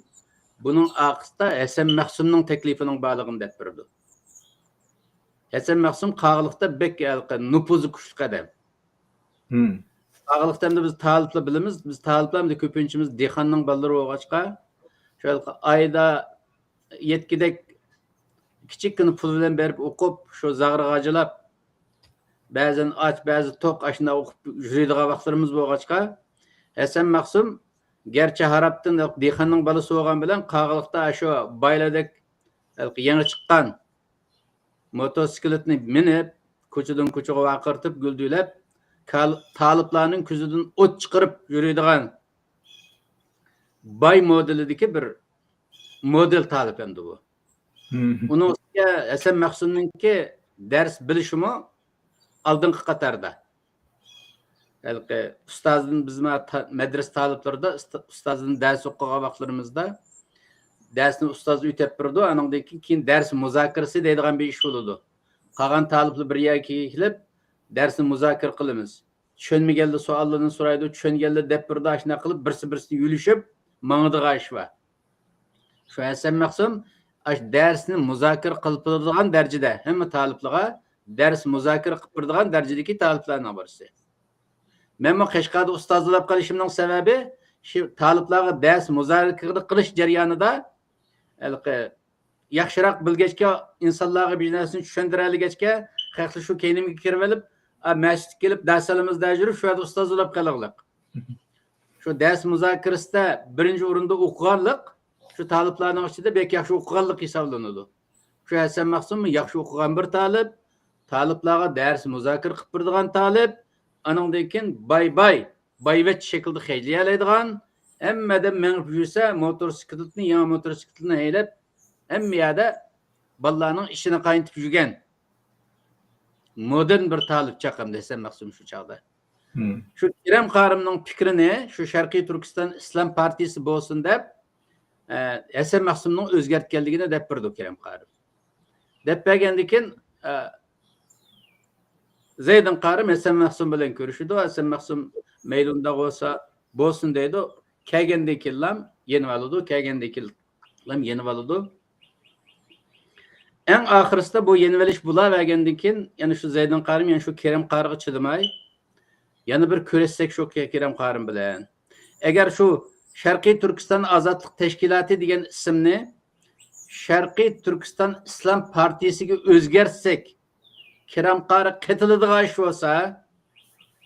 بۇنىڭ ئارقىسىدا ھەسەن مەخسۇمنىڭ تەكلىپىنىڭ بارلىقىنى دەپ بېرىدۇ. ھەسەن مەخسۇم قاغىلىقتا بەك ھېلىقى نوپۇزى كۈچلۈك ئادەم. قاغىلىقتا ئەمدى بىز تالىپلار بىلىمىز، بىز تالىپلار ئەمدى كۆپىنچىمىز دېھقاننىڭ بالىلىرى بولغاچقا، شۇ ھېلىقى ئايدا يەتكۈدەك كىچىككىنە پۇل بىلەن بېرىپ ئوقۇپ، شۇ زاغرا غاجىلاپ، بەزەن ئاچ، بەزى توق، ئاشۇنداق ئوقۇپ يۈرىدىغان ۋاقىتلىرىمىز بولغاچقا، ھەسەن مەخسۇم گەرچە ھاراپتىن دېھقاننىڭ بالىسى بولغان بىلەن، قاغىلىقتا ئاشۇ بايلاردەك ھېلىقى يېڭى چىققان موتوسىكلىتنى مىنىپ، كوچىدىن كوچىغا ۋارقىرىتىپ، گۈلدۈلەپ، كال-، تالىپلارنىڭ كۆزىدىن ئوت چىقىرىپ يۈرىدىغان باي مودېلىدىكى بىر مودېل تالىپ ئەمدى بۇ. ئۇنىڭ ئۈستىگە ھەسەن مەخسۇمنىڭكى دەرس بىلىشىمۇ ئالدىنقى قاتاردا. ھېلىقى ئۇستازدىن، بىز ما-، تا-، مەدرىسە تالىپلىرىدا ئۇستا-، ئۇستازدىن دەرس ئوقۇغان ۋاقىتلىرىمىزدا دەرسنى ئۇستاز ئۆتەپ بېرىدۇ، ئانىڭدىن كېيىن، كېيىن دەرس مۇزاكىرىسى دەيدىغان بىر ئىش بولىدۇ. قالغان تالىپلار بىر يەرگە كېلىپ، دەرسنى مۇزاكىرە قىلىمىز. چۈشەنمىگەنلەر سوئاللىرىنى سورايدۇ، چۈشەنگەنلەر دەپ بېرىدۇ، ئاشۇنداق قىلىپ بىرسى بىرسىنى يۆلىشىپ ماڭىدىغان ئىش بار. شۇ ھەسەن مەخسۇم ئاشۇ دەرسنى مۇزاكىرە قىلىپ بېرىدىغان دەرىجىدە، ھەممە تالىپلارغا دەرس مۇزاكىرە قىلىپ بېرىدىغان دەرىجىدىكى تالىپلارنىڭ بىرسى. مەنمۇ قەشقەردە ئۇستازلىق قىلىشىمنىڭ سەۋەبى، شۇ تالىپلارغا دەرس مۇزاكىرە قىلىش جەريانىدا، ھېلىقى ياخشىراق بىلگەچكە، ئىنسانلارغا بىر نەرسىنى چۈشەندۈرەلىگەچكە، خەقلەر شۇ كەينىمگە كىرىۋېلىپ، ئا، مەسچىتكە كېلىپ دەرس ئالىمىز دەپ يۈرۈپ، شۇ يەردە ئۇستاز بولۇپ قېلىغلىق. شۇ دەرس مۇزاكىرىسىدە بىرىنچى ئورۇندا ئوقۇغانلىق شۇ تالىپلارنىڭ ئىچىدە بەك ياخشى ئوقۇغانلىق ھېسابلىنىدۇ. شۇ ھەسەن مەخسۇم ياخشى ئوقۇغان بىر تالىپ، تالىپلارغا دەرس مۇزاكىرە قىلىپ بېرىدىغان تالىپ، ئانىڭدىن كېيىن باي-باي، بايۋەچچە شەكىلدە خەجلىيەلەيدىغان، ھەممە ئادەم مېڭىپ يۈرسە، موتورسىكلىتنى، يېڭى موتورسىكلىتنى ھەيدەپ، ھەممە يەردە بالىلارنىڭ ئىچىنى قاينىتىپ يۈرگەن. مودېرن بىر تالىپ چاغ ئەمدى ھەسەن مەخسۇم شۇ چاغدا. شۇ كېرەم قارىمنىڭ پىكرىنى شۇ شەرقىي تۈركىستان ئىسلام پارتىيىسى بولسۇن دەپ، ئە، ھەسەن مەخسۇمنىڭ ئۆزگەرتكەنلىكىنى دەپ بېرىدۇ كېرەم قارىم. دەپ بەرگەندىن كېيىن، ئە، زەيدىن قارىم ھەسەن مەخسۇم بىلەن كۆرۈشىدۇ. ھەسەن مەخسۇم مەيلى ئۇنداق بولسا بولسۇن دەيدۇ. كەلگەندىن كېيىنلا يېنىۋالىدۇ. كەلگەندىن كېيىنلا يېنىۋالىدۇ. ئەڭ ئاخىرسىدا بۇ يېنىۋېلىش بولاۋەرگەندىن كېيىن، يەنە شۇ زەيدىن قارىم، يەنە شۇ كېرەم قارىغا چىدىماي، يەنە بىر كۆرۈشسەك شۇ كېرەم قارىم بىلەن. ئەگەر شۇ شەرقىي تۈركىستان ئازادلىق تەشكىلاتى دېگەن ئىسىمنى شەرقىي تۈركىستان ئىسلام پارتىيىسىگە ئۆزگەرتسەك، كېرەم قارى قېتىلىدىغان ئىش بولسا،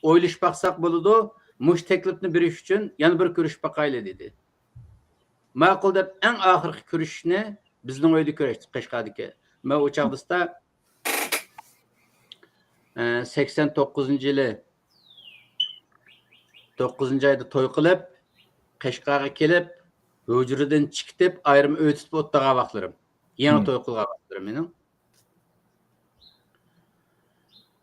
ئويلىشىپ باقساق بولىدۇ، مۇشۇ تەكلىپنى بېرىش ئۈچۈن يەنە بىر كۆرۈشۈپ باقايلى، دېدى. ماقۇل دەپ، ئەڭ ئاخىرقى كۆرۈشۈشنى بىزنىڭ ئۆيدە كۆرۈشتۇق، قەشقەردىكى. مەن ئۇ چاغدا، ئە، سەكسەن توققۇزىنچى يىلى، توققۇزىنچى ئايدا توي قىلىپ، قەشقەرگە كېلىپ، ھۇجرىدىن چىقىپ، ئايرىم ئۆي تۇتۇپ ئولتۇرغان ۋاقىتلىرىم. يېڭى توي قىلغان ۋاقىتلىرىم مېنىڭ.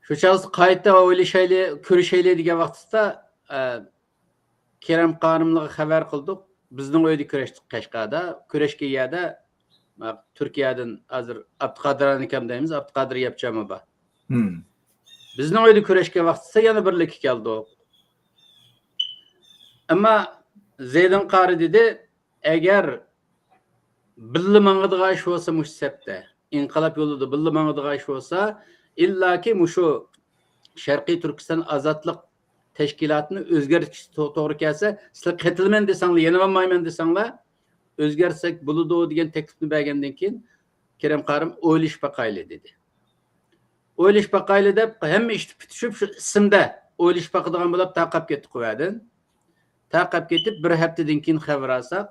شۇ چاغدا قايتا ئويلىشايلى، كۆرۈشەيلى دېگەن ۋاقتىدا، ئە، كېرەم قارىملىغا خەۋەر قىلدۇق. بىزنىڭ ئۆيدە كۆرۈشتۇق قەشقەردە. كۆرۈشكەن يەردە، ما، تۈركىيەدىن ھازىر ئابدۇقادىر ئانىكام دەيمىز، ئابدۇقادىر ياپچامى بار. بىزنىڭ ئۆيدە كۆرۈشكەن ۋاقتىدا يەنە بىرلىككە كەلدۇق. ئەمما زەيدىن قارى دېدى، ئەگەر بىللە ماڭىدىغان ئىش بولسا مۇشۇ سەپتە، ئىنقىلاب يولىدا بىللە ماڭىدىغان ئىش بولسا، ئىللاكى مۇشۇ شەرقىي تۈركىستان ئازادلىق تەشكىلاتىنى ئۆزگەرتىش تو-، توغرا كەلسە، سىلەر قېتىلىمەن دېسەڭلار، يېنىۋالمايمەن دېسەڭلار، ئۆزگەرتسەك بولىدۇ دېگەن تەكلىپنى بەرگەندىن كېيىن، كېرەم قارىم ئويلىشىپ باقايلى دېدى. ئويلىشىپ باقايلى دەپ، ھەممە ئىشتا پۈتۈشۈپ، شۇ ئىسىمدە ئويلىشىپ باقىدىغان بولۇپ، تارقاپ كەتتۇق ئۇ يەردىن. تارقاپ كېتىپ، بىر ھەپتىدىن كېيىن خەۋەر ئالساق،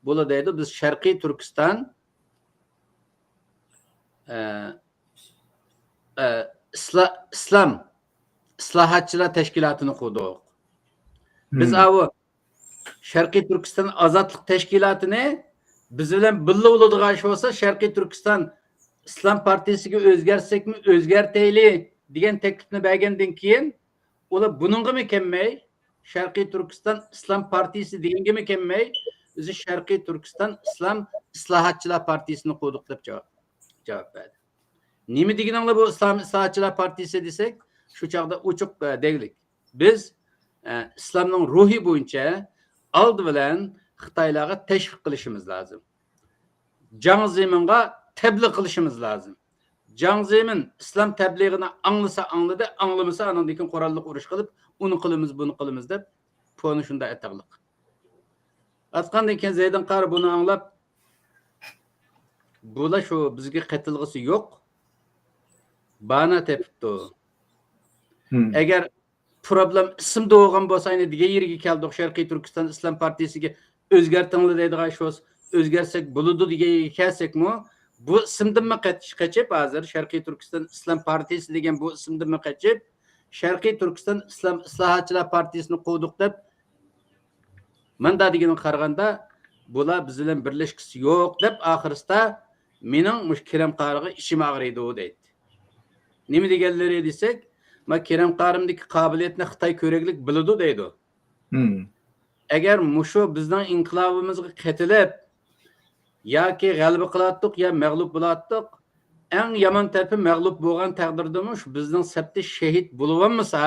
بۇلا دەيدۇ، بىز شەرقىي تۈركىستان، ئە، ئە، ئىسلا-، ئىسلام ئىسلاھاتچىلار تەشكىلاتىنى قۇردۇق. بىز ئاۋۇ شەرقىي تۈركىستان ئازادلىق تەشكىلاتىنى بىز بىلەن بىللە بولىدىغان ئىش بولسا، شەرقىي تۈركىستان ئىسلام پارتىيىسىگە ئۆزگەرتسەكمۇ ئۆزگەرتەيلى دېگەن تەكلىپنى بەرگەندىن كېيىن، ئۇلار بۇنىڭغىمۇ كەلمەي، شەرقىي تۈركىستان ئىسلام پارتىيىسى دېگەنگىمۇ كەلمەي، ئۆزى شەرقىي تۈركىستان ئىسلام ئىسلاھاتچىلار پارتىيىسىنى قۇردۇق دەپ جاۋاب، جاۋاب بەردى. نېمە دېگىنىڭلار بۇ ئىسلام ئىسلاھاتچىلار پارتىيىسى دېسەك، شۇ چاغدا ئوچۇق، ئە، دەگلىك. بىز، ئە، ئىسلامنىڭ روھى بويىچە ئالدى بىلەن خىتايلارغا تەشۋىق قىلىشىمىز لازىم. جاڭ زېمىنغا تەبلىغ قىلىشىمىز لازىم. جاڭ زېمىن ئىسلام تەبلىغىنى ئاڭلىسا ئاڭلىدى، ئاڭلىمىسا ئانىڭدىن كېيىن قوراللىق ئۇرۇش قىلىپ، ئۇنى قىلىمىز، بۇنى قىلىمىز دەپ پونى شۇنداق ئاتاغلىق. ئاتقاندىن كېيىن زەيدىن قارى بۇنى ئاڭلاپ، بۇلا شۇ بىزگە قېتىلغۇسى يوق، بانا تېپىپتۇ. ئەگەر پروبلېم ئىسىمدا بولغان بولسا، ئەنە دېگەن يېرىگە كەلدۇق، شەرقىي تۈركىستان ئىسلام پارتىيىسىگە ئۆزگەرتىڭلار دەيدىغان ئىش بولسا، ئۆزگەرتسەك بولىدۇ دېگەن يەرگە كەلسەكمۇ، بۇ ئىسىمدىنمۇ قېچ-، قېچىپ، ھازىر شەرقىي تۈركىستان ئىسلام پارتىيىسى دېگەن بۇ ئىسىمدىنمۇ قېچىپ، شەرقىي تۈركىستان ئىسلام ئىسلاھاتچىلار پارتىيىسىنى قۇردۇق دەپ، ماندا دېگىنىگە قارىغاندا، بۇلار بىز بىلەن بىرلەشكۈسى يوق دەپ، ئاخىرسىدا مېنىڭ مۇشۇ كېرەم قارىغا ئىچىم ئاغرىيدۇ دەيدۇ. نېمە دېگەنلىرى دېسەك، ما كېرەم قارىمدىكى قابىلىيەتنى خىتاي كۆرەكلىك بىلىدۇ دەيدۇ. ئەگەر مۇشۇ بىزنىڭ ئىنقىلابىمىزغا قېتىلىپ، ياكى غەلىبە قىلاتتۇق يا مەغلۇپ بولاتتۇق، ئەڭ يامان تەرىپى مەغلۇپ بولغان تەقدىردىمۇ شۇ بىزنىڭ سەپتە شېھىت بولۇۋالمىسا،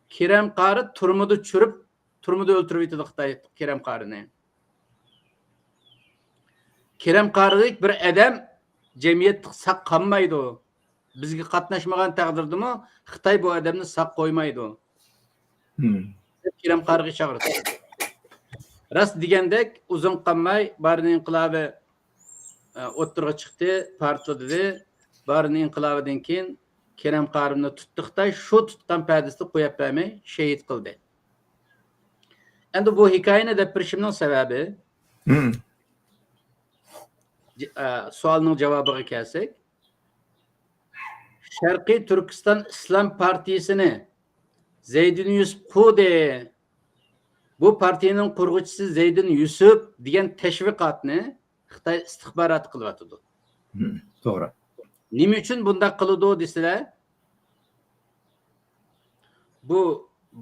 كېرەم قارى تۈرمىدە چۈشۈرۈپ، تۈرمىدە ئۆلتۈرۈۋېتىدۇ خىتاي كېرەم قارىنى. كېرەم قارىدەك بىر ئادەم جەمئىيەتتە ساق قالمايدۇ. بىزگە قاتناشمىغان تەقدىردىمۇ خىتاي بۇ ئادەمنى ساق قويمايدۇ. دەپ كېرەم قارىغا چاقىرىدۇ. راست دېگەندەك، ئۇزۇن قالماي بارىن ئىنقىلابى، ئە، ئوتتۇرىغا چىقتى، پارتلىدى. بارىن ئىنقىلابىدىن كېيىن كېرەم قارىمنى تۇتتى خىتاي، شۇ تۇتقان پەدىسىدە قويۇپ بەرمەي شېھىت قىلدى. ئەمدى بۇ ھېكايىنى دەپ بېرىشىمنىڭ سەۋەبى، ج-، ئە، سوئالنىڭ جاۋابىغا كەلسەك، شەرقىي تۈركىستان ئىسلام پارتىيىسىنى زەيدىن يۈسۈپ قۇردى. بۇ پارتىيىنىڭ قۇرغۇچىسى زەيدىن يۈسۈپ دېگەن تەشۋىقاتنى خىتاي ئىستىخباراتى قىلىۋاتىدۇ. توغرا. نېمە ئۈچۈن بۇنداق قىلىدۇ دېسىلە، بۇ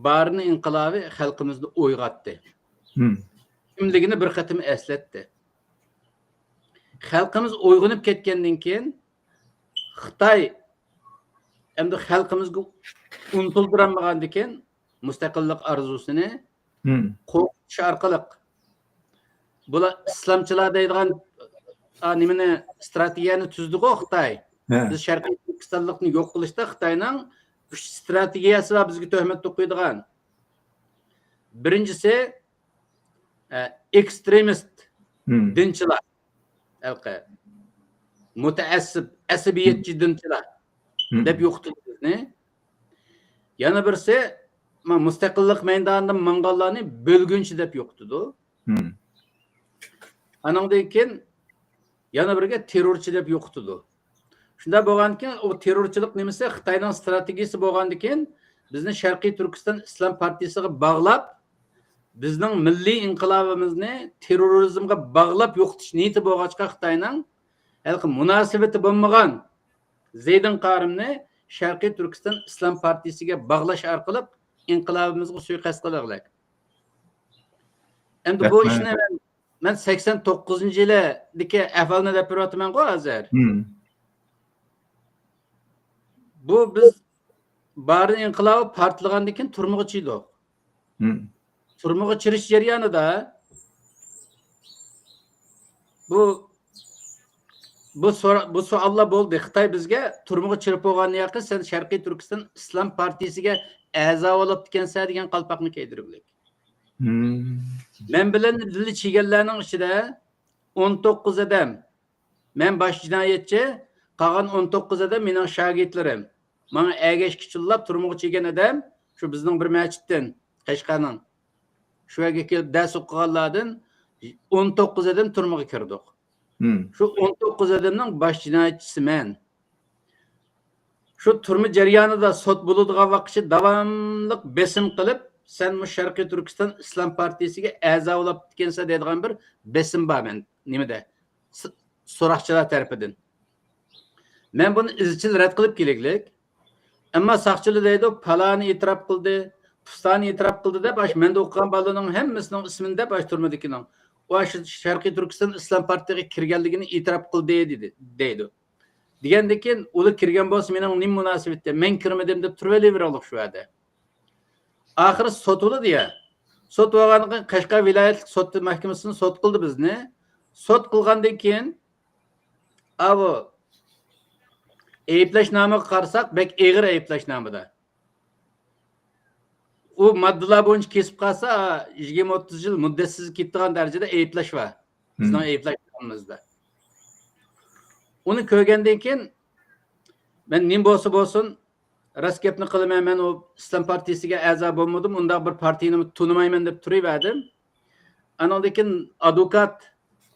بارىن ئىنقىلابى خەلقىمىزنى ئويغاتتى. كىملىكىنى بىر قېتىم ئەسلەتتى. خەلقىمىز ئويغىنىپ كەتكەندىن كېيىن، خىتاي ئەمدى خەلقىمىزگە ئۇنتۇلدۇرالمىغاندىكىن، مۇستەقىللىق ئارزۇسىنى قورقۇتۇش ئارقىلىق، بۇلار ئىسلامچىلار دەيدىغان، ئا، نېمىنى، ئىستراتېگىيەنى تۈزدىغۇ خىتاي. بىز شەرقىي تۈركىستانلىقنى يوق قىلىشتا خىتاينىڭ ئۈچ ئىستراتېگىيەسى بار بىزگە تۆھمەت توقۇيدىغان. بىرىنچىسى، ئە، ئېكسترېمىست دىنچىلار، ھېلىقى مۇتەئەسسىپ، ئەسەبىيەتچى دىنچىلار دەپ يوقىتىدۇ بىزنى. يەنە بىرسى، ما-، مۇستەقىللىق مەيدانىدا ماڭغانلارنى بۆلگۈنچى دەپ يوقىتىدۇ. ئانىڭدىن كېيىن يەنە بىرىگە تېررورچى دەپ يوقىتىدۇ. شۇنداق بولغاندىكىن، ئۇ تېررورچىلىق نېمىسى خىتاينىڭ ئىستراتېگىيىسى بولغاندىكىن، بىزنى شەرقىي تۈركىستان ئىسلام پارتىيىسىغا باغلاپ، بىزنىڭ مىللىي ئىنقىلابىمىزنى تېررورىزمغا باغلاپ يوقىتىش نىيىتى بولغاچقا، خىتاينىڭ ھېلىقى مۇناسىۋىتى بولمىغان زەيدىن قارىمنى شەرقىي تۈركىستان ئىسلام پارتىيىسىگە باغلاش ئارقىلىق ئىنقىلابىمىزغا سۇيىقەست قىلغىلىك. ئەمدى بۇ ئىشنى مەن، مەن سەكسەن توققۇزىنچى يىلىدىكى ئەھۋالنى دەپ بېرىۋاتىمەنغۇ ھازىر. بۇ بىز بارىن ئىنقىلابى پارتلىغاندىن كېيىن تۈرمىگە چىدۇق. تۈرمىگە چىرىش جەريانىدا بۇ، بۇ سورا-، بۇ سوئاللار بولدى. خىتاي بىزگە تۈرمىگە چىرىپ بولغاندىن كېيىن سەن شەرقىي تۈركىستان ئىسلام پارتىيىسىگە ئەزا بولاپتىكەنسەن دېگەن قالپاقنى كىيدۈرگۈلۈك. مەن بىلەن بىللە چىگەنلەرنىڭ ئىچىدە ئون توققۇز ئادەم، مەن باش جىنايەتچى، قالغان ئون توققۇز ئادەم مېنىڭ شاگىرتلىرىم. ماڭا ئەگەشكە چىللاپ تۈرمىگە چىگەن ئادەم، شۇ بىزنىڭ بىر مەسچىتتىن، قەشقەرنىڭ. شۇ يەرگە كېلىپ دەرس ئوقۇغانلاردىن ئون توققۇز ئادەم تۈرمىگە كىردۇق. شۇ ئون توققۇز ئادەمنىڭ باش جىنايەتچىسى مەن. شۇ تۈرمە جەريانىدا سوت بولىدىغان ۋاقىتچە داۋاملىق بېسىم قىلىپ، سەن مۇشۇ شەرقىي تۈركىستان ئىسلام پارتىيىسىگە ئەزا بولاپتىكەنسەن دەيدىغان بىر بېسىم بار مەن، نېمىدە، س-، سوراقچىلار تەرىپىدىن. مەن بۇنى ئىزچىل رەت قىلىپ كېلىگلىك. ئەمما ساقچىلار دەيدۇ، پالانى ئېتىراپ قىلدى، پۇستانى ئېتىراپ قىلدى دەپ، ئاشۇ مەندە ئوقۇغان بالىنىڭ ھەممىسىنىڭ ئىسمىنى دەپ، ئاشۇ تۈرمىدىكىنىڭ. ئۇ ئاشۇ شەرقىي تۈركىستان ئىسلام پارتىيىسىگە كىرگەنلىكىنى ئېتىراپ قىلدى دېدى، دەيدۇ. دېگەندىن كېيىن، ئۇلار كىرگەن بولسا مېنىڭ نېمە مۇناسىۋىتى؟ مەن كىرمىدىم دەپ تۇرۇۋېلىۋېرىڭلار شۇ يەردە. ئاخىرى سوت بولدى يا. سوت بولغاندىن كېيىن قەشقەر ۋىلايەتلىك سوت مەھكىمىسىنى سوت قىلدى بىزنى. سوت قىلغاندىن كېيىن، ئاۋۇ ئەيىبلەشنامىغا قارىساق، بەك ئېغىر ئەيىبلەشنامىدا. ئۇ ماددىلار بويىچە كېسىپ قالسا، يىگىرمە ئوتتۇز يىل مۇددەتسىز كېتىدىغان دەرىجىدە ئەيىبلەش بار. بىزنىڭ ئەيىبلەشنامىمىزدا. ئۇنى كۆرگەندىن كېيىن، مەن نېمە بولسا بولسۇن، راست گەپنى قىلىمەن، مەن ئۇ ئىسلام پارتىيىسىگە ئەزا بولمىدىم، ئۇنداق بىر پارتىيىنى تونۇمايمەن دەپ تۇرۇۋەردىم. ئانىڭدىن كېيىن ئادۋوكات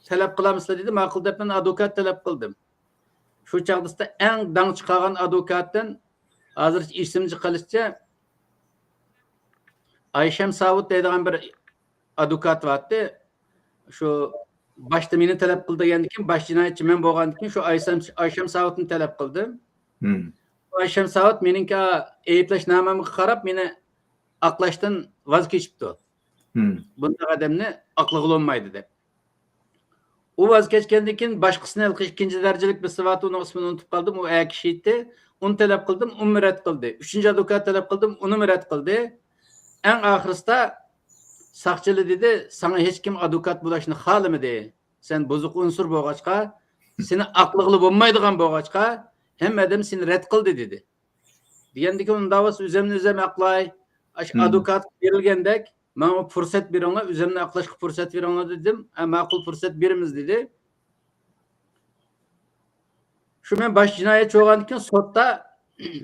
تەلەپ قىلامسىلەر دېدى، ماقۇل دەپ مەن ئادۋوكات تەلەپ قىلدىم. شۇ چاغدا ئەڭ داڭ چىقارغان ئادۋوكاتتىن، ھازىر ئېسىمدە قېلىشىچە، ئايشەم ساۋۇت دەيدىغان بىر ئادۋوكات بارتتى. شۇ باشتا مېنى تەلەپ قىل دېگەندىن كېيىن، باش جىنايەتچى مەن بولغاندىن كېيىن، شۇ ئايسەم-، ئايشەم ساۋۇتنى تەلەپ قىلدىم. ئايشەم ساۋۇت مېنىڭكى ئەيىبلەشنامەمگە قاراپ، مېنى ئاقلاشتىن ۋاز كېچىپتۇ. بۇنداق ئادەمنى ئاقلىغىلى بولمايدۇ دەپ. ئۇ ۋاز كەچكەندىن كېيىن، باشقىسىنى ھېلىقى ئىككىنچى دەرىجىلىك بىرسى بارتتى، ئۇنىڭ ئىسمىنى ئۇنتۇپ قالدىم، ئۇ ئەر كىشى ئىدى. ئۇنى تەلەپ قىلدىم، ئۇمۇ رەت قىلدى. ئۈچىنچى ئادۋوكات تەلەپ قىلدىم، ئۇنىمۇ رەت قىلدى. ئەڭ ئاخىرسىدا ساقچىلار دېدى، ساڭا ھېچكىم ئادۋوكات بولۇشنى خالىمىدى. سەن بۇزۇق ئۇنسۇر بولغاچقا، سېنى ئاقلىغىلى بولمايدىغان بولغاچقا، ھەممە ئادەم سېنى رەت قىلدى دېدى. دېگەندىكىن، ئۇنداق بولسا ئۆزۈمنى ئۆزۈم ئاقلاي. ئاشۇ ئادۋوكات بېرىلگەندەك، ماڭا پۇرسەت بېرىڭلار، ئۆزۈمنى ئاقلاشقا پۇرسەت بېرىڭلار دېدىم. ھە، ماقۇل، پۇرسەت بېرىمىز دېدى. شۇ مەن باش جىنايەتچى بولغاندىن كېيىن سوتتا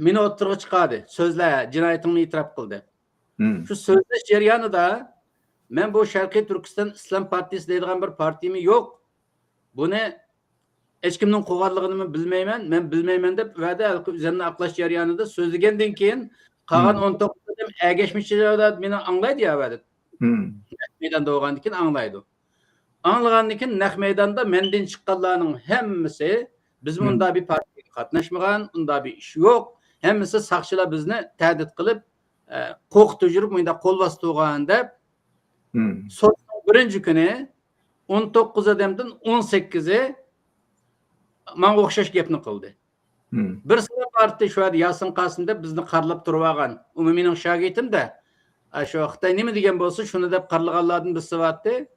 مېنى ئوتتۇرىغا چىقاردى. سۆزلە، جىنايىتىڭنى ئېتىراپ قىل دەپ. شۇ سۆزلەش جەريانىدا مەن بۇ شەرقىي تۈركىستان ئىسلام پارتىيىسى دەيدىغان بىر پارتىيەم يوق. بۇنى ھېچكىمنىڭ قۇرغانلىقىنىمۇ بىلمەيمەن، مەن بىلمەيمەن دەپ ۋەدە ھېلىقى ئۆزۈمنى ئاقلاش جەريانىدا سۆزلىگەندىن كېيىن، قالغان ئون توققۇز ئادەم ئەگەشمىچىلەر مېنى ئاڭلايدۇ يا ۋەدە. نەق مەيداندا بولغاندىن كېيىن ئاڭلايدۇ. ئاڭلىغاندىن كېيىن نەق مەيداندا مەندىن چىققانلارنىڭ ھەممىسى، بىز مۇنداق بىر پارتىيە قاتناشمىغان، ئۇنداق بىر ئىش يوق. ھەممىسى ساقچىلار بىزنى تەھدىت قىلىپ، ئە، قورقۇتۇپ يۈرۈپ، مۇنداق قول باستۇرغان دەپ، مم. سوتنىڭ بىرىنچى كۈنى ئون توققۇز ئادەمدىن ئون سەككىزى ماڭا ئوخشاش گەپنى قىلدى. مم. بىرسىلا بارتتى شۇ يەردە ياسىن قاسىم دەپ بىزنى قارىلاپ تۇرۇۋالغان. ئۇمۇ مېنىڭ شاگىرتىم-دە. ئا، شۇ خىتاي نېمە دېگەن بولسا، شۇنى دەپ قارىلىغانلاردىن بىرسى بارتتى.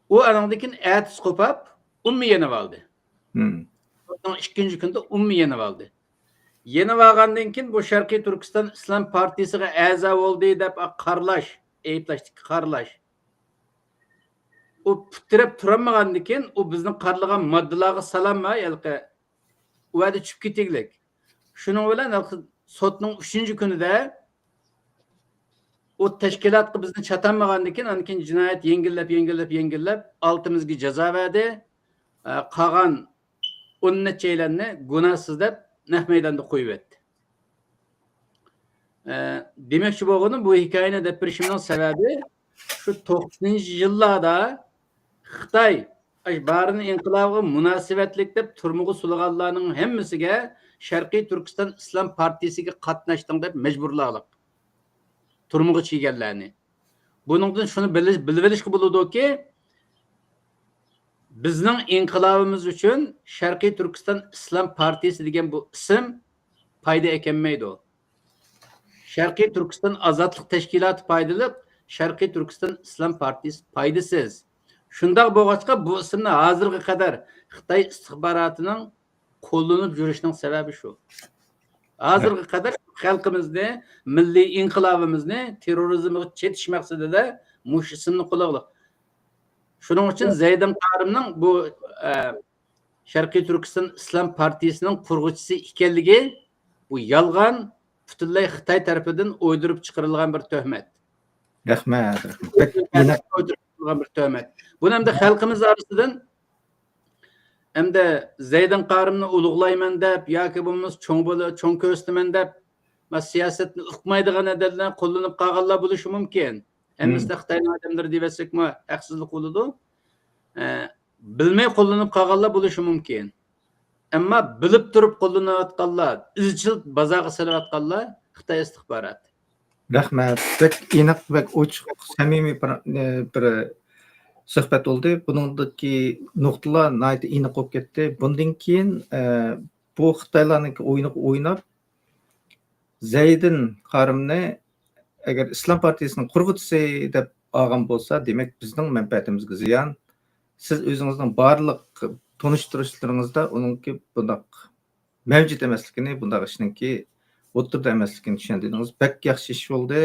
ئۇ ئانىڭدىن كېيىن ئەتىسى قوپاپ، ئۇمۇ يېنىۋالدى. مم. سوتنىڭ ئىككىنچى كۈنىدە ئۇمۇ يېنىۋالدى. يېنىۋالغاندىن كېيىن بۇ شەرقىي تۈركىستان ئىسلام پارتىيىسىغا ئەزا بولدى دەپ قارىلاش، ئەيىبلەشتىكى قارىلاش. ئۇ پۇت تىرەپ تۇرالمىغاندىن كېيىن، ئۇ بىزنى قارىلىغان ماددىلارغا سالالماي، ھېلىقى ئۇ يەردە چۈشۈپ كېتىگلىك. شۇنىڭ بىلەن ھېلىقى سوتنىڭ ئۈچىنچى كۈنىدە ئۇ تەشكىلاتقا بىزنى چاتالمىغاندىن كېيىن، ئاندىن كېيىن جىنايەت يەڭگىللەپ، يەڭگىللەپ، يەڭگىللەپ، ئالتىمىزگە جازا بەردى. ئە، قالغان ئون نەچچەيلەننى گۇناھسىز دەپ نەق مەيداندا قويۇۋەتتى. ئە، دېمەكچى بولغىنىم، بۇ ھېكايىنى دەپ بېرىشىمنىڭ سەۋەبى، شۇ توقسىنىنچى يىللاردا خىتاي، ئاش-، بارىن ئىنقىلابىغا مۇناسىۋەتلىك دەپ تۈرمىگە سولىغانلارنىڭ ھەممىسىگە شەرقىي تۈركىستان ئىسلام پارتىيىسىگە قاتناشتىڭ دەپ مەجبۇرلاغلىق. تۈرمىگە چىگەنلەرنى. بۇنىڭدىن شۇنى بىلىش، بىلىۋېلىشقا بولىدۇكى، بىزنىڭ ئىنقىلابىمىز ئۈچۈن شەرقىي تۈركىستان ئىسلام پارتىيىسى دېگەن بۇ ئىسىم پايدا ئەكەلمەيدۇ. شەرقىي تۈركىستان ئازادلىق تەشكىلاتى پايدىلىق، شەرقىي تۈركىستان ئىسلام پارتىيىسى پايدىسىز. شۇنداق بولغاچقا، بۇ ئىسىمنى ھازىرغا قەدەر خىتاي ئىستىخباراتىنىڭ قوللىنىپ يۈرۈشنىڭ سەۋەبى شۇ. ھازىرغا قەدەر خەلقىمىزنى، مىللىي ئىنقىلابىمىزنى تېررورىزمغا چېتىش مەقسىتىدە مۇشۇ ئىسىمنى قوللىغلىق. شۇنىڭ ئۈچۈن زەيدىن قارىمنىڭ بۇ، ئە، شەرقىي تۈركىستان ئىسلام پارتىيىسىنىڭ قۇرغۇچىسى ئىكەنلىكى، بۇ يالغان، پۈتۈنلەي خىتاي تەرىپىدىن ئويدۇرۇپ چىقىرىلغان بىر تۆھمەت. رەھمەت، رەھمەت. بەك ئېنىق. ئويدۇرۇپ چىقىرىلغان بىر تۆھمەت. بۇنى ئەمدى خەلقىمىز ئارىسىدىن، ئەمدى زەيدىن قارىمنى ئۇلۇغلايمەن دەپ ياكى بولمىسا چوڭ بول-، چوڭ كۆرسىتىمەن دەپ، ما، سىياسەتنى ئۇقمايدىغان ئادەملەر قوللىنىپ قالغانلار بولۇشى مۇمكىن. ھەممىسىدە خىتاينىڭ ئادەملىرى دېيىۋەتسەكمۇ ھەقسىزلىق بولىدۇ. ئە، بىلمەي قوللىنىپ قالغانلار بولۇشى مۇمكىن. ئەمما بىلىپ تۇرۇپ قوللىنىۋاتقانلار، ئىزچىل بازارغا سېلىۋاتقانلار خىتاي ئىستىخباراتى. رەھمەت. بەك ئېنىق، بەك ئوچۇق، سەمىمىي بىر، بىر سۆھبەت بولدى. بۇنىڭدىكى نۇقتىلار ناھايىتى ئېنىق بولۇپ كەتتى. بۇندىن كېيىن، ئە، بۇ خىتايلارنىڭكى ئويۇنىغا ئويناپ، زەيدىن قارىمنى ئەگەر ئىسلام پارتىيىسىنىڭ قۇرغۇچىسى دەپ ئالغان بولسا، دېمەك، بىزنىڭ مەنپەئەتىمىزگە زىيان. سىز ئۆزىڭىزنىڭ بارلىق تونۇشتۇرۇشلىرىڭىزدا ئۇنىڭكى بۇنداق مەۋجۇت ئەمەسلىكىنى، بۇنداق ئىشنىڭكى ئوتتۇرىدا ئەمەسلىكىنى چۈشەندۈردىڭىز. بەك ياخشى ئىش بولدى.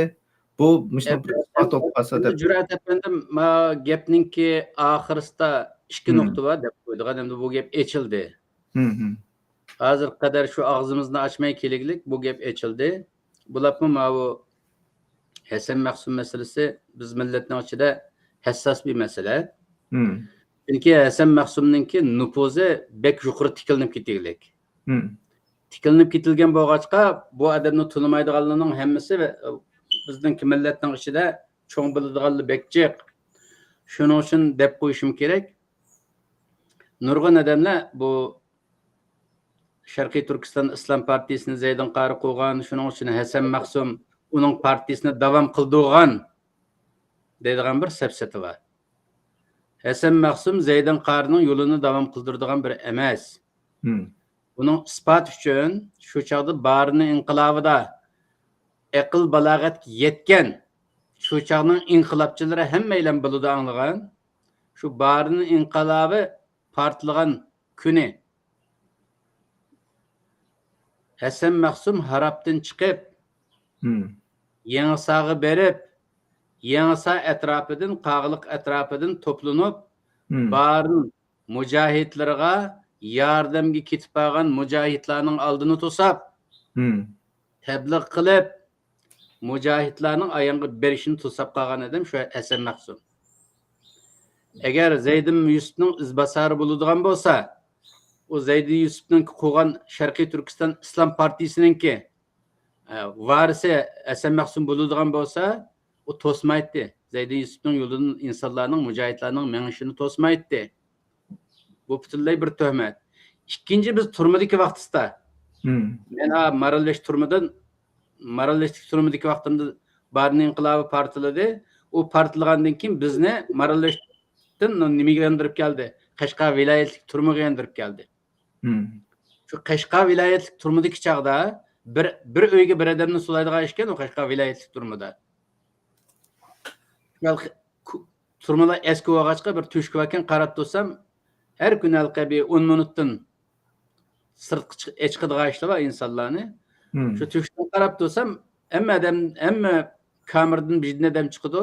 بۇ مۇشۇنداق بىر ئىسپات بولۇپ قالسا دەپ. جۈرئەت ئەپەندىم، ما گەپنىڭكى ئاخىرىسىدا ئىككى نۇقتا بار دەپ قويدۇق. ئەمدى بۇ گەپ ئېچىلدى. ھازىرغا قەدەر شۇ ئاغزىمىزنى ئاچماي كېلىگلىك بۇ گەپ ئېچىلدى. بولۇپمۇ ماۋۇ ھەسەن مەخسۇم مەسىلىسى بىز مىللەتنىڭ ئىچىدە ھەسساس بىر مەسىلە. چۈنكى ھەسەن مەخسۇمنىڭكى نوپۇزى بەك يۇقىرى تىكلىنىپ كېتىگلىك. تىكلىنىپ كېتىلگەن بولغاچقا، بۇ ئادەمنى تونۇمايدىغانلارنىڭ ھەممىسى بىزنىڭكى مىللەتنىڭ ئىچىدە چوڭ بىلىدىغانلار بەك جىق. شۇنىڭ ئۈچۈن دەپ قويۇشۇم كېرەك. نۇرغۇن ئادەملەر بۇ شەرقىي تۈركىستان ئىسلام پارتىيىسىنى زەيدىن قارى قۇرغان، شۇنىڭ ئۈچۈن ھەسەن مەخسۇم ئۇنىڭ پارتىيىسىنى داۋام قىلدۇرغان دەيدىغان بىر سەپسەتە بار. ھەسەن مەخسۇم زەيدىن قارىنىڭ يولىنى داۋام قىلدۇرىدىغان بىر ئەمەس. بۇنىڭ ئىسپاتى ئۈچۈن شۇ چاغدا بارىن ئىنقىلابىدا ئەقىل بالاغەتكە يەتكەن، شۇ چاغنىڭ ئىنقىلابچىلىرى ھەممەيلەن بىلىدۇ، ئاڭلىغان. شۇ بارىن ئىنقىلابى پارتلىغان كۈنى ھەسەن مەخسۇم ھاراپتىن چىقىپ، يېڭىساغا بېرىپ، يېڭىسا ئەتراپىدىن، قاغىلىق ئەتراپىدىن توپلىنىپ، بارىن مۇجاھىدلىرىغا ياردەمگە كېتىپ بارغان مۇجاھىدلارنىڭ ئالدىنى توساپ، تەبلىغ قىلىپ، مۇجاھىدلارنىڭ ئاياغقا بېرىشىنى توساپ قالغان ئادەم شۇ ھەسەن مەخسۇم. ئەگەر زەيدىن يۈسۈپنىڭ ئىزباسارى بولىدىغان بولسا، ئۇ زەيدىن يۈسۈپنىڭ قۇرغان شەرقىي تۈركىستان ئىسلام پارتىيىسىنىڭكى، ئە، ۋارىسى ھەسەن مەخسۇم بولىدىغان بولسا، ئۇ توسمايتتى. زەيدىن يۈسۈپنىڭ يولىدىن ئىنسانلارنىڭ، مۇجاھىدلارنىڭ مېڭىشىنى توسمايتتى. بۇ پۈتۈنلەي بىر تۆھمەت. ئىككىنچى، بىز تۈرمىدىكى ۋاقتىستا، مم. مەن ھا مارالبېشى تۈرمىدىن، مارالبېشىدىكى تۈرمىدىكى ۋاقتىمدا بارىن ئىنقىلابى پارتلىدى. ئۇ پارتلىغاندىن كېيىن بىزنى مارالبېشىدىن نېمىگە ياندۇرۇپ كەلدى؟ قەشقەر ۋىلايەتلىك تۈرمىگە ياندۇرۇپ كەلدى. مم. شۇ قەشقەر ۋىلايەتلىك تۈرمىدىكى چاغدا بىر، بىر ئۆيگە بىر ئادەمنى سولايدىغان ئىكەن، ئۇ قەشقەر ۋىلايەتلىك تۈرمىدە. شۇ ھېلىقى كۇ-، تۈرمىلەر ئەسكى بولغاچقا، بىر تۆشۈك باركەن، قاراپ تۇرسام، ھەر كۈنى ھېلىقى بىر ئون مىنۇتتىن سىرتقا چىق-، ئەچىقىدىغان ئىشلار بار ئىنسانلارنى. مم. شۇ تۆشۈكتىن قاراپ تۇرسام، ھەممە ئادەم، ھەممە كامېردىن بىردىن ئادەم چىقىدۇ،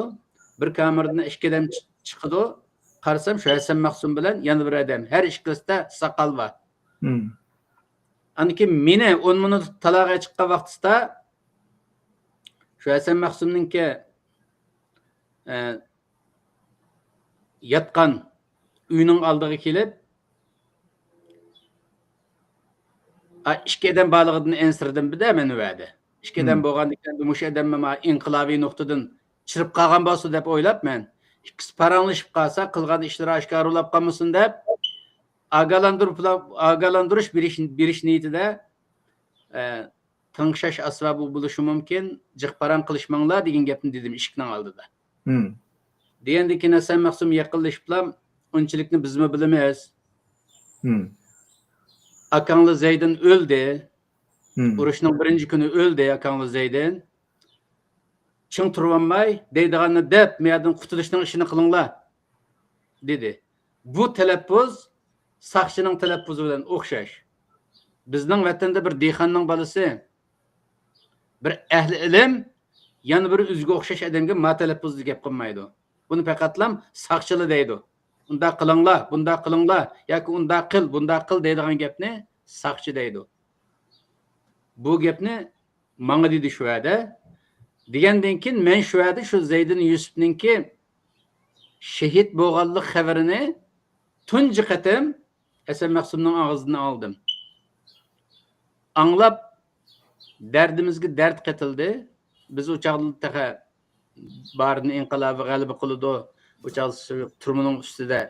بىر كامېردىن ئىككى ئادەم چىق-، چىقىدۇ. قارىسام، شۇ ھەسەن مەخسۇم بىلەن يەنە بىر ئادەم، ھەر ئىككىلىسىدە ساقال بار. مم. ئاندىن كېيىن مېنى ئون مىنۇت تالاغا چىققان ۋاقتىسىدا، شۇ ھەسەن مەخسۇمنىڭكى، ئە، ياتقان ئۆينىڭ ئالدىغا كېلىپ، ئا، ئىككى ئادەم بارلىقىدىن ئەنسىرىدىم بىردە مەن ۋەدە. ئىككى ئادەم مم. بولغاندىكىن، مۇشۇ ئادەممۇ مانا ئىنقىلابىي نۇقتىدىن چىرىپ قالغان بولسا دەپ ئويلاپ مەن، ئىككىسى پاراڭلىشىپ قالسا، قىلغان ئىشلىرى ئاشكارا بولۇپ قالمىسۇن دەپ، ئاگاھلاندۇرۇپ، ئاگاھلاندۇرۇش بېرىش، بېرىش نىيىتىدە، ئە، تىڭشاش ئاسبابى بولۇشى مۇمكىن، جىق پاراڭ قىلىشماڭلار دېگەن گەپنى دېدىم ئىشىكنىڭ ئالدىدا. مم. دېگەندىن كېيىن ھەسەن مەخسۇم يېقىنلىشىپلا، ئۇنچىلىكنى بىزمۇ بىلىمىز. مم. ئاكاڭلار زەيدىن ئۆلدى. مم. ئۇرۇشنىڭ بىرىنچى كۈنى ئۆلدى ئاكاڭلار زەيدىن. چىڭ تۇرۇۋالماي، دەيدىغاننى دەپ، مەيەردىن قۇتۇلۇشنىڭ ئىشىنى قىلىڭلار، دېدى. بۇ تەلەپپۇز ساقچىنىڭ تەلەپپۇزى بىلەن ئوخشاش. بىزنىڭ ۋەتەندە بىر دېھقاننىڭ بالىسى بىر ئەھلى ئىلىم يەنە بىر ئۆزىگە ئوخشاش ئادەمگە ما تەلەپپۇزدا گەپ قىلمايدۇ. بۇنى پەقەتلا ساقچىلار دەيدۇ. ئۇنداق قىلىڭلار، بۇنداق قىلىڭلار ياكى ئۇنداق قىل، بۇنداق قىل دەيدىغان گەپنى ساقچى دەيدۇ. بۇ گەپنى ماڭا دېدى شۇ ۋەدە. دېگەندىن كېيىن مەن شۇ ۋەدە شۇ زەيدىن يۈسۈپنىڭكى شېھىت بولغانلىق خەۋىرىنى تۇنجى قېتىم ھەسەن مەخسۇمنىڭ ئاغزىدىن ئاڭلىدىم. ئاڭلاپ، دەردىمىزگە دەرد قېتىلدى. بىز ئۇ چاغدا تېخى بارىن ئىنقىلابى غەلىبە قىلىدۇ. ئۇ چاغدا تۈرمىنىڭ ئۈستىدە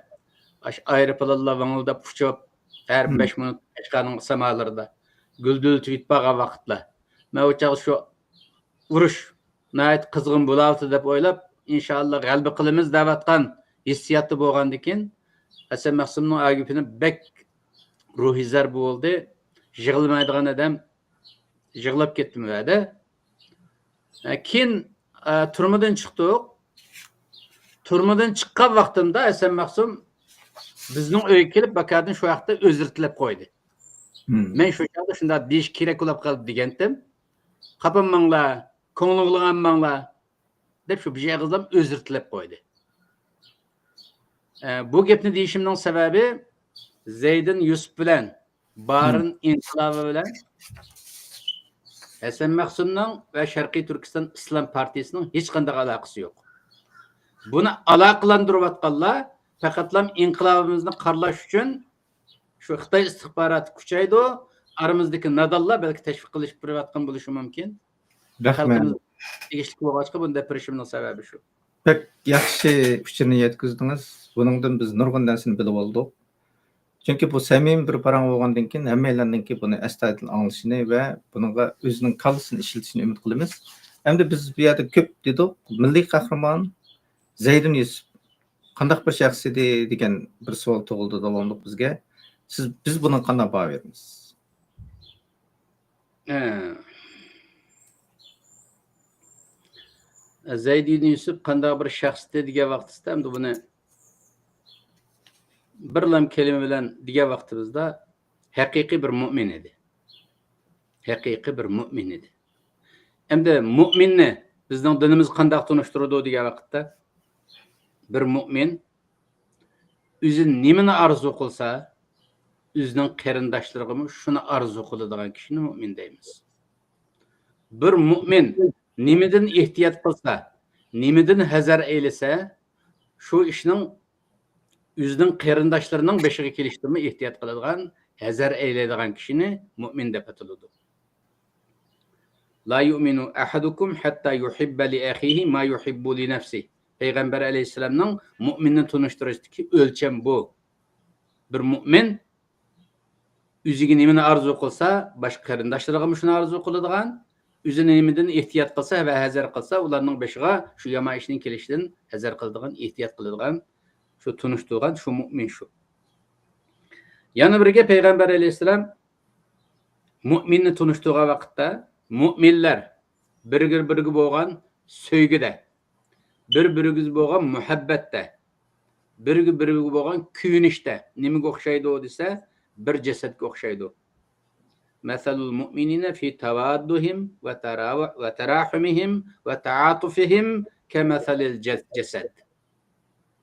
ئاش-، ئايروپىلانلار ۋاڭىلداپ ئۇچۇپ، ھەر مم. بەش مىنۇت قەشقەرنىڭ سامالىرىدا گۈلدۈللىتىپ يېتىپ بارغان ۋاقىتلار. مەن ئۇ چاغدا شۇ ئۇرۇش ناھايىتى قىزغىن بولاۋاتىدۇ دەپ ئويلاپ، ئىنشائاللا غەلىبە قىلىمىز دەۋاتقان ھېسسىياتتا بولغاندىكىن، ھەسەن مەخسۇمنىڭ ئاگىپىنى بەك روھى زەربە بولدى. يىغلىمايدىغان ئادەم يىغلاپ كەتتىم ۋەدە. ئە، كېيىن، ئە، تۈرمىدىن چىقتۇق. تۈرمىدىن چىققان ۋاقتىمدا ھەسەن مەخسۇم بىزنىڭ ئۆيگە كېلىپ، باكادىن شۇ ۋاقىتتا ئۆزرە تىلەپ قويدى. مم. مەن شۇ چاغدا شۇنداق دېيىش كېرەك بولۇپ قالدى دېگەنتىم. قاپانماڭلار، كۆڭلۈڭلارنى ئالماڭلار، دەپ شۇ بىر ئېغىزلام ئۆزرە تىلەپ قويدى. ئە، بۇ گەپنى دېيىشىمنىڭ سەۋەبى زەيدىن يۈسۈپ بىلەن بارىن مم. ئىنقىلابى بىلەن ھەسەن مەخسۇمنىڭ ۋە شەرقىي تۈركىستان ئىسلام پارتىيىسىنىڭ ھېچقانداق ئالاقىسى يوق. بۇنى ئالاقىلەندۈرۈۋاتقانلار پەقەتلا ئىنقىلابىمىزنى قارىلاش ئۈچۈن شۇ خىتاي ئىستىخباراتى كۈچەيدۇ، ئارىمىزدىكى نادانلار بەلكى تەشۋىق قىلىشىپ بېرىۋاتقان بولۇشى مۇمكىن. رەھمەت. خەلقىمىز تېگىشلىك بولغاچقا بۇنى دەپ بېرىشىمنىڭ سەۋەبى شۇ. بەك ياخشى ئۇچۇرنى يەتكۈزدىڭىز. بۇنىڭدىن بىز نۇرغۇن نەرسىنى بىلىۋالدۇق. چۈنكى بۇ سەمىمىي بىر پاراڭ بولغاندىن كېيىن، ھەممەيلەننىڭكى بۇنى ئەستايىدىل ئاڭلىشىنى ۋە بۇنىڭغا ئۆزىنىڭ كاللىسىنى ئىشلىتىشىنى ئۈمىد قىلىمىز. ئەمدى بىز بۇ يەردە كۆپ دېدۇق، مىللىي قەھرىمان زەيدىن يۈسۈپ قانداق بىر شەخس ئىدى دېگەن بىر سوئال تۇغۇلدى داۋاملىق بىزگە. سىز، بىز بۇنىڭغا قانداق باھا بېرىمىز؟ ئە، زەيدىن يۈسۈپ قانداق بىر شەخستى دېگەن ۋاقتىسىدا، ئەمدى بۇنى بىرلام كەلىمە بىلەن دېگەن ۋاقتىمىزدا، ھەقىقىي بىر مۇئمىن ئىدى. ھەقىقىي بىر مۇئمىن ئىدى. ئەمدى مۇئمىننى بىزنىڭ دىنىمىز قانداق تونۇشتۇرىدۇ دېگەن ۋاقىتتا، بىر مۇئمىن ئۆزى نېمىنى ئارزۇ قىلسا، ئۆزىنىڭ قېرىنداشلىرىغىمۇ شۇنى ئارزۇ قىلىدىغان كىشىنى مۇئمىن دەيمىز. بىر مۇئمىن نېمىدىن ئېھتىيات قىلسا، نېمىدىن ھەزەر ئەيلىسە، شۇ ئىشنىڭ ئۆزىنىڭ قېرىنداشلىرىنىڭ بېشىغا كېلىشىدىنمۇ ئېھتىيات قىلىدىغان، ھەزەر ئەيلەيدىغان كىشىنى مۇئمىن دەپ ئاتىلىدۇ. لا يؤمن أحدكم حتى يحب لأخيه ما يحب لنفسه. پەيغەمبەر ئەلەيھىسسالامنىڭ مۇئمىننى تونۇشتۇرۇشتىكى ئۆلچەم بۇ. بىر مۇئمىن ئۆزىگە نېمىنى ئارزۇ قىلسا، باشقا قېرىنداشلىرىغىمۇ شۇنى ئارزۇ قىلىدىغان، ئۆزى نېمىدىن ئېھتىيات قىلسا ۋە ھەزەر قىلسا، ئۇلارنىڭ بېشىغا شۇ يامان ئىشنىڭ كېلىشىدىن ھەزەر قىلىدىغان، ئېھتىيات قىلىدىغان، شۇ تونۇشتۇرغان، شۇ مۇئمىن شۇ. يەنە بىرگە پەيغەمبەر ئەلەيھىسسالام مۇئمىننى تونۇشتۇرغان ۋاقىتتا، مۇئمىنلەر بىر-بىرىگە بولغان سۆيگۈدە، بىر-بىرىگە بولغان مۇھەببەتتە، بىرگە-بىرىگە بولغان كۆيۈنۈشتە نېمىگە ئوخشايدۇ دېسە، بىر جەسەتكە ئوخشايدۇ. مەسەلۇل مۇئمىنىنە فى تەۋاددۇھىم ۋە تەراۋۇ-، ۋە تەراھۇمىھىم ۋە تەئاتۇفىھىم كەمەسەلىل جەس-، جەسەد.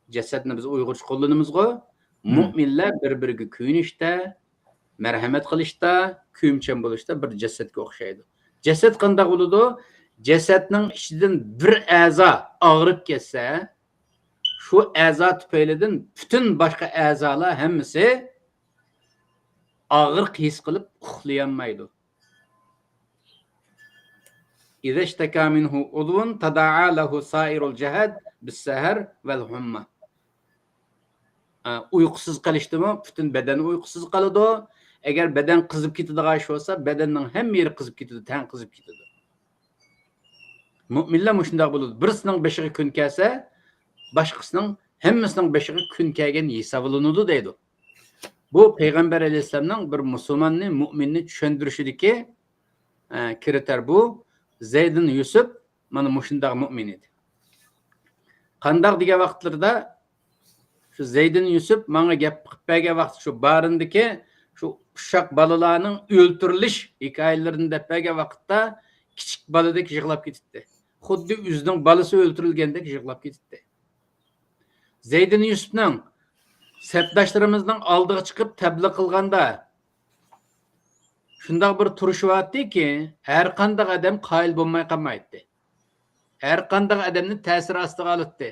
جەسەتنى بىز ئۇيغۇرچە قوللىنىمىزغۇ. مۇئمىنلەر بىر-بىرىگە كۆيۈنۈشتە، مەرھەمەت قىلىشتا، كۆيۈمچان بولۇشتا بىر جەسەتكە ئوخشايدۇ. جەسەت قانداق بولىدۇ؟ جەسەتنىڭ ئىچىدىن بىر ئەزا ئاغرىپ كەتسە، شۇ ئەزا تۈپەيلىدىن پۈتۈن باشقا ئەزالار ھەممىسى ئاغرىق ھېس قىلىپ ئۇخلىيالمايدۇ. إذا اشتكى منه عضو تداعى له سائر الجسد بالسهر والحمى. ئە، ئۇيقۇسىز قېلىشتىمۇ پۈتۈن بەدەن ئۇيقۇسىز قالىدۇ. ئەگەر بەدەن قىزىپ كېتىدىغان ئىش بولسا، بەدەننىڭ ھەممە يېرى قىزىپ كېتىدۇ، تەن قىزىپ كېتىدۇ. مۇئمىنلار مۇشۇنداق بولىدۇ. بىرسىنىڭ بېشىغا كۈن كەلسە، باشقىسىنىڭ، ھەممىسىنىڭ بېشىغا كۈن كەلگەن ھېسابلىنىدۇ دەيدۇ. بۇ پەيغەمبەر ئەلەيھىسسالامنىڭ بىر مۇسۇلماننى، مۇئمىننى چۈشەندۈرۈشىدىكى، ئە، كرىتېر بۇ. زەيدىن يۈسۈپ مانا مۇشۇنداق مۇئمىن ئىدى. قانداق دېگەن ۋاقىتلىرىدا، شۇ زەيدىن يۈسۈپ ماڭا گەپ قىلىپ بەرگەن ۋاقىت، شۇ بارىندىكى شۇ ئۇششاق بالىلارنىڭ ئۆلتۈرۈلۈش ھېكايىلىرىنى دەپ بەرگەن ۋاقىتتا، كىچىك بالىدەك يىغلاپ كېتىتتى. خۇددى ئۆزىنىڭ بالىسى ئۆلتۈرۈلگەندەك يىغلاپ كېتىتتى. زەيدىن يۈسۈپنىڭ سەپداشلىرىمىزنىڭ ئالدىغا چىقىپ تەبلىغ قىلغاندا، شۇنداق بىر تۇرۇشۇۋاتتىكى، ھەر قانداق ئادەم قايىل بولماي قالمايتتى. ھەر قانداق ئادەمنى تەسىر ئاستىغا ئالاتتى.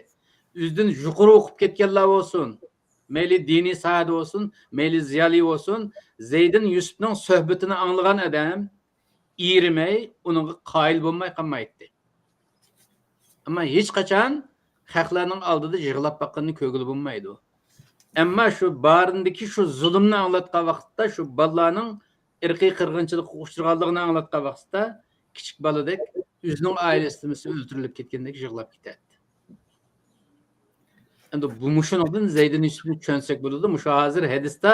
ئۆزىدىن يۇقىرى ئوقۇپ كەتكەنلەر بولسۇن، مەيلى دىنىي ساھەدە بولسۇن، مەيلى زىيالىي بولسۇن، زەيدىن يۈسۈپنىڭ سۆھبىتىنى ئاڭلىغان ئادەم ئېرىمەي، ئۇنىڭغا قايىل بولماي قالمايتتى. ئەمما ھېچقاچان خەقلەرنىڭ ئالدىدا يىغلاپ باققىنىنى كۆرگىلى بولمايدۇ. ئەمما شۇ بارىندىكى شۇ زۇلۇمنى ئاڭلاتقان ۋاقىتتا، شۇ بالىلارنىڭ ئىرقىي قىرغىنچىلىققا ئۇچرىغانلىقىنى ئاڭلاتقان ۋاقىتتا، كىچىك بالىدەك ئۆزىنىڭ ئائىلىسىدىكىسى ئۆلتۈرۈلۈپ كەتكەندەك يىغلاپ كېتەتتى. ئەمدى بۇ، مۇشۇنىڭدىن زەيدىن يۈسۈپنى چۈشەنسەك بولىدۇ. مۇشۇ ھازىر ھەدىستە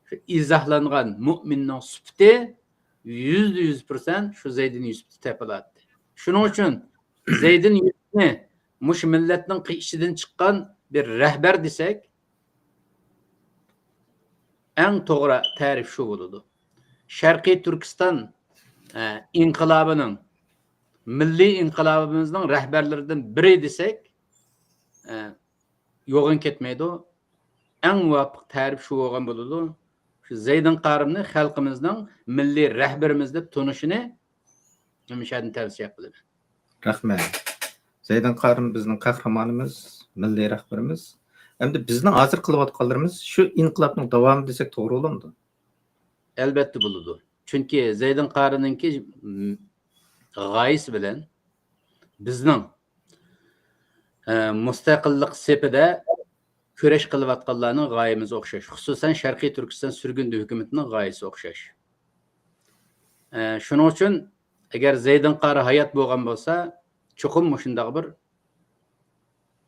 شۇ ئىزاھلانغان مۇئمىننىڭ سۈپىتى يۈزدە يۈز پىرسەنت شۇ زەيدىن يۈسۈپتە تېپىلاتتى. شۇنىڭ ئۈچۈن زەيدىن يۈسۈپنى مۇشۇ مىللەتنىڭ ئىچىدىن چىققان بىر رەھبەر دېسەك، ئەڭ توغرا تەرىپ شۇ بولىدۇ. شەرقىي تۈركىستان، ئە، ئىنقىلابىنىڭ، مىللىي ئىنقىلابىمىزنىڭ رەھبەرلىرىدىن بىرى دېسەك، ئە، يوغىن كەتمەيدۇ. ئەڭ مۇۋاپىق تەرىپ شۇ بولغان بولىدۇ. شۇ زەيدىن قارىمنى خەلقىمىزنىڭ مىللىي رەھبىرىمىز دەپ تونۇشىنى ھەمىشەدىن تەۋسىيە قىلىمەن. رەھمەت. زەيدىن قارىم بىزنىڭ قەھرىمانىمىز، مىللىي رەھبىرىمىز. ئەمدى بىزنىڭ ھازىر قىلىۋاتقانلىرىمىز شۇ ئىنقىلابنىڭ داۋامى دېسەك توغرا بولامدۇ؟ ئەلۋەتتە بولىدۇ. چۈنكى زەيدىن قارىنىڭكى، م، غايىسى بىلەن بىزنىڭ، ئە، مۇستەقىللىق سېپىدە كۈرەش قىلىۋاتقانلارنىڭ غايىمىز ئوخشاش. خۇسۇسەن، شەرقىي تۈركىستان سۈرگۈندە ھۆكۈمىتىنىڭ غايىسى ئوخشاش. ئە، شۇنىڭ ئۈچۈن، ئەگەر زەيدىن قارى ھايات بولغان بولسا، چوقۇم مۇشۇنداق بىر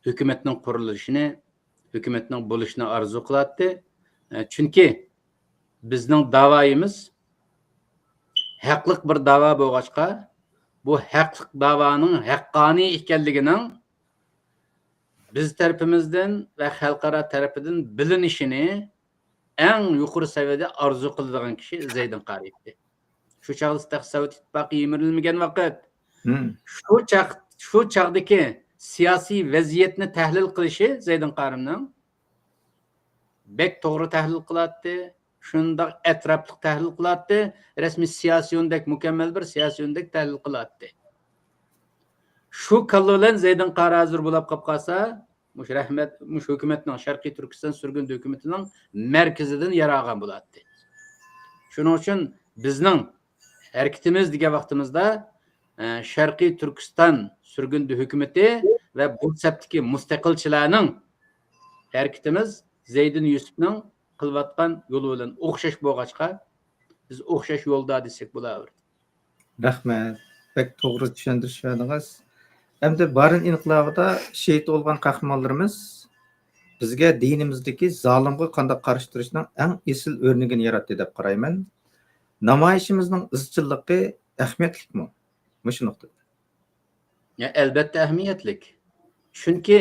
ھۆكۈمەتنىڭ قۇرۇلۇشىنى، ھۆكۈمەتنىڭ بولۇشىنى ئارزۇ قىلاتتى. ئە، چۈنكى بىزنىڭ داۋايىمىز ھەقلىق بىر داۋا بولغاچقا، بۇ ھەقلىق داۋانىڭ ھەققانىي ئىكەنلىكىنىڭ بىز تەرىپىمىزدىن ۋە خەلقئارا تەرىپىدىن بىلىنىشىنى ئەڭ يۇقىرى سەۋىيەدە ئارزۇ قىلىدىغان كىشى زەيدىن قارى ئىدى. شۇ چاغدا تېخى سوۋېت ئىتتىپاقى يىمىرىلمىگەن ۋاقىت. مم. شۇ چاغ، شۇ چاغدىكى سىياسىي ۋەزىيەتنى تەھلىل قىلىشى زەيدىن قارىمنىڭ بەك توغرا تەھلىل قىلاتتى. شۇنداق ئەتراپلىق تەھلىل قىلاتتى. رەسمىي سىياسىيوندەك، مۇكەممەل بىر سىياسىيوندەك تەھلىل قىلاتتى. شۇ كاللا بىلەن زەيدىن قارى ھازىر بولاپ قاپ قالسا، مۇشۇ رەھمەت، مۇشۇ ھۆكۈمەتنىڭ، شەرقىي تۈركىستان سۈرگۈندە ھۆكۈمىتىنىڭ مەركىزىدىن يارالغان بولاتتى. شۇنىڭ ئۈچۈن بىزنىڭ ھەرىكىتىمىز دېگەن ۋاقتىمىزدا، ئە، شەرقىي تۈركىستان سۈرگۈندە ھۆكۈمىتى ۋە بۇ سەپتىكى مۇستەقىلچىلەرنىڭ ھەرىكىتىمىز زەيدىن يۈسۈپنىڭ قىلىۋاتقان يولى بىلەن ئوخشاش بولغاچقا، بىز ئوخشاش يولدا دېسەك بولاۋېرىدۇ. رەھمەت. بەك توغرا چۈشەندۈرۈش بەردىڭىز. ئەمدى بارىن ئىنقىلابىدا شېھىت بولغان قەھرىمانلىرىمىز بىزگە دىنىمىزدىكى زالىمغا قانداق قارشى تۇرۇشنىڭ ئەڭ ئېسىل ئۆرنىكىنى ياراتتى دەپ قارايمەن. نامايىشىمىزنىڭ ئىزچىللىقى ئەھمىيەتلىكمۇ؟ مۇشۇ نۇقتىدا. يا، ئەلبەتتە ئەھمىيەتلىك. چۈنكى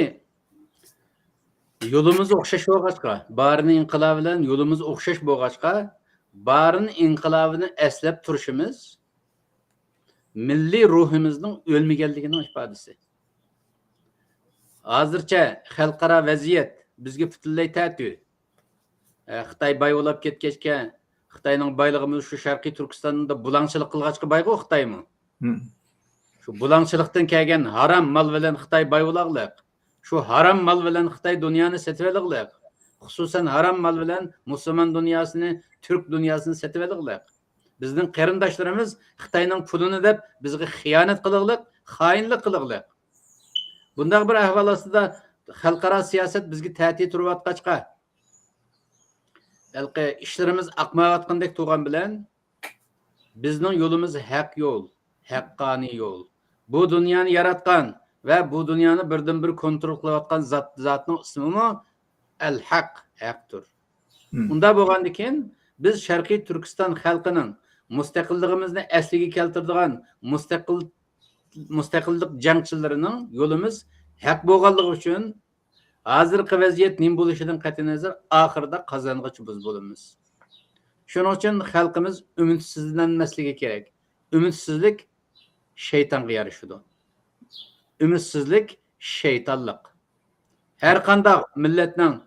يولىمىز ئوخشاش بولغاچقا، بارىن ئىنقىلابى بىلەن يولىمىز ئوخشاش بولغاچقا، بارىن ئىنقىلابىنى ئەسلەپ تۇرۇشىمىز مىللىي روھىمىزنىڭ ئۆلمىگەنلىكىنىڭ ئىپادىسى. ھازىرچە خەلقئارا ۋەزىيەت بىزگە پۈتۈنلەي تەتۈ. ئە، خىتاي باي بولاپ كەتكەچكە، خىتاينىڭ بايلىقىمىز شۇ شەرقىي تۈركىستاندا بۇلاڭچىلىق قىلغاچقا بايغۇ خىتايمۇ. مم. شۇ بۇلاڭچىلىقتىن كەلگەن ھارام مال بىلەن خىتاي باي بولاغلىق. شۇ ھارام مال بىلەن خىتاي دۇنيانى سېتىۋېلىغلىق. خۇسۇسەن ھارام مال بىلەن مۇسۇلمان دۇنياسىنى، تۈرك دۇنياسىنى سېتىۋېلىغلىق. بىزنىڭ قېرىنداشلىرىمىز خىتاينىڭ پۇلىنى دەپ بىزگە خىيانەت قىلىغلىق، خائىنلىق قىلىغلىق. بۇنداق بىر ئەھۋال ئاستىدا خەلقئارا سىياسەت بىزگە تەتۈ تۇرۇۋاتقاچقا، ھېلىقى ئىشلىرىمىز ئاقمايۋاتقاندەك تۇرغان بىلەن، بىزنىڭ يولىمىز ھەق يول، ھەققانىي يول. بۇ دۇنيانى ياراتقان ۋە بۇ دۇنيانى بىردىنبىر كونترول قىلىۋاتقان زات، زاتنىڭ ئىسمىمۇ ئەل ھەق، ھەقتۇر. مم. ئۇنداق بولغاندىكىن، بىز شەرقىي تۈركىستان خەلقىنىڭ مۇستەقىللىقىمىزنى ئەسلىگە كەلتۈرىدىغان مۇستەقىل، مۇستەقىللىق جەڭچىلىرىنىڭ يولىمىز ھەق بولغانلىقى ئۈچۈن، ھازىرقى ۋەزىيەت نېمە بولۇشىدىن قەتئىينەزەر، ئاخىرىدا قازانغۇچى بىز بولىمىز. شۇنىڭ ئۈچۈن خەلقىمىز ئۈمىدسىزلەنمەسلىكى كېرەك. ئۈمىدسىزلىك شەيتانغا يارىشىدۇ. ئۈمىدسىزلىك شەيتانلىق. ھەر قانداق مىللەتنىڭ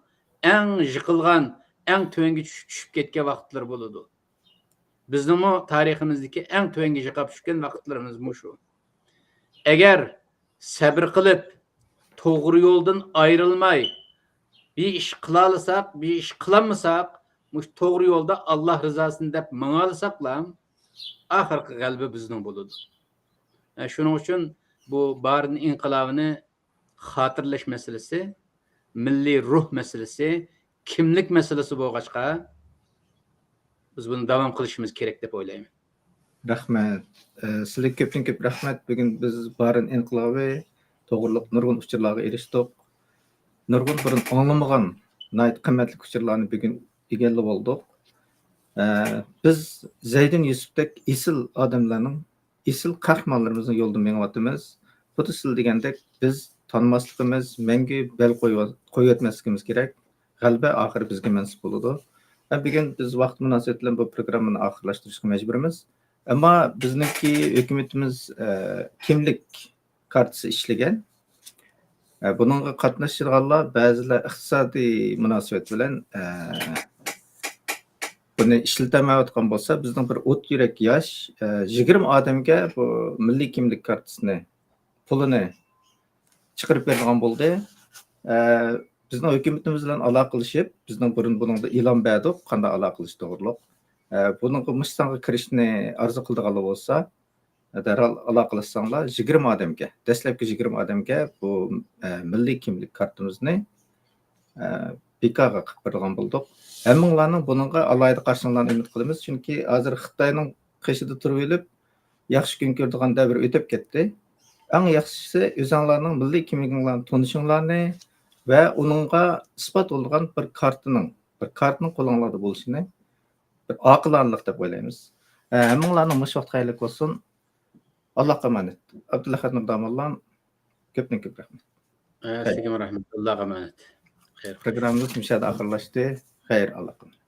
ئەڭ يىقىلغان، ئەڭ تۆۋەنگە چۈش-، چۈشۈپ كەتكەن ۋاقىتلىرى بولىدۇ. بىزنىڭمۇ تارىخىمىزدىكى ئەڭ تۆۋەنگە يىقاپ چۈشكەن ۋاقىتلىرىمىز مۇشۇ. ئەگەر سەبرى قىلىپ، توغرا يولدىن ئايرىلماي، بىر ئىش قىلالىساق، بىر ئىش قىلالمىساق، مۇشۇ توغرا يولدا ئاللا رىزاسىنى دەپ ماڭالىساقلا، ئاخىرقى غەلىبە بىزنىڭ بولىدۇ. ئە، شۇنىڭ ئۈچۈن بۇ بارىن ئىنقىلابىنى خاتىرىلەش مەسىلىسى، مىللىي روھ مەسىلىسى، كىملىك مەسىلىسى بولغاچقا، بىز بۇنى داۋام قىلىشىمىز كېرەك دەپ ئويلايمەن. رەھمەت. ئە، سىزگە كۆپتىن كۆپ رەھمەت. بۈگۈن بىز بارىن ئىنقىلابى توغرۇلۇق نۇرغۇن ئۇچۇرلارغا ئېرىشتۇق. نۇرغۇن بۇرۇن ئاڭلىمىغان ناھايىتى قىممەتلىك ئۇچۇرلارنى بۈگۈن ئىگىلەپ بولدۇق. ئە، بىز زەيدىن يۈسۈپتەك ئېسىل ئادەملەرنىڭ، ئېسىل قەھرىمانلىرىمىزنىڭ يولىدا مېڭىۋاتىمىز. خۇددى سىز دېگەندەك، بىز تانماسلىقىمىز، مەڭگۈ بەل قويۇۋ-، قويۇۋەتمەسلىكىمىز كېرەك. غەلىبە ئاخىرى بىزگە مەنسۇپ بولىدۇ. ھە، بۈگۈن بىز ۋاقىت مۇناسىۋىتى بىلەن بۇ پروگراممىنى ئاخىرلاشتۇرۇشقا مەجبۇرمىز. ئەمما بىزنىڭكى ھۆكۈمىتىمىز، ئە، كىملىك كارتىسى ئىشلىگەن. ئە، بۇنىڭغا قاتنىشىدىغانلار بەزىلەر ئىقتىسادىي مۇناسىۋەت بىلەن، ئە، بۇنى ئىشلىتەلمەيۋاتقان بولسا، بىزنىڭ بىر ئوت يۈرەك ياش، ئە، يىگىرمە ئادەمگە بۇ مىللىي كىملىك كارتىسىنى، پۇلىنى چىقىرىپ بېرىدىغان بولدى. ئە، بىزنىڭ ھۆكۈمىتىمىز بىلەن ئالاقىلىشىپ، بىزنىڭ بۇرۇن بۇنىڭدا ئېلان بەردۇق، قانداق ئالاقىلىشىش توغرۇلۇق. ئە، بۇنىڭغا مۇشۇ سانغا كىرىشنى ئارزۇ قىلىدىغانلار بولسا، دەرھال ئالاقىلەشسەڭلار، يىگىرمە ئادەمگە، دەسلەپكى يىگىرمە ئادەمگە بۇ، ئە، مىللىي كىملىك كارتىمىزنى، ئە، بىكارغا قىلىپ بېرىدىغان بولدۇق. ھەممىڭلارنىڭ بۇنىڭغا ئالاھىدە قارىشىڭلارنى ئۈمىد قىلىمىز، چۈنكى ھازىر خىتاينىڭ قېشىدا تۇرۇۋېلىپ، ياخشى كۈن كۆرىدىغان دەۋر ئۆتۈپ كەتتى. ئەڭ ياخشىسى، ئۆزۈڭلارنىڭ مىللىي كىملىكىڭلارنى تونۇشۇڭلارنى ۋە ئۇنىڭغا ئىسپات بولىدىغان بىر كارتىنىڭ، بىر كارتىنىڭ قولۇڭلاردا بولۇشىنى بىر ئاقىلانىلىق دەپ ئويلايمىز. ھە، ھەممىڭلارنىڭ مۇشۇ ۋاقىت خەيرلىك بولسۇن. ئاللاغا ئامانەت. ئابدۇللا خەتنۇر داموللام، كۆپتىن كۆپ رەھمەت. ئە، سىزگىمۇ رەھمەت. ئاللاغا ئامانەت. خەير. پروگراممىمىز مۇشۇ يەردە ئاخىرلاشتى. خەير، ئاللاغا ئامانەت.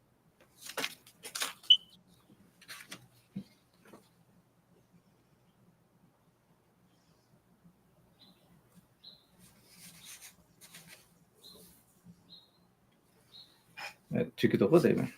تۈگىدىغۇ دەيمەن.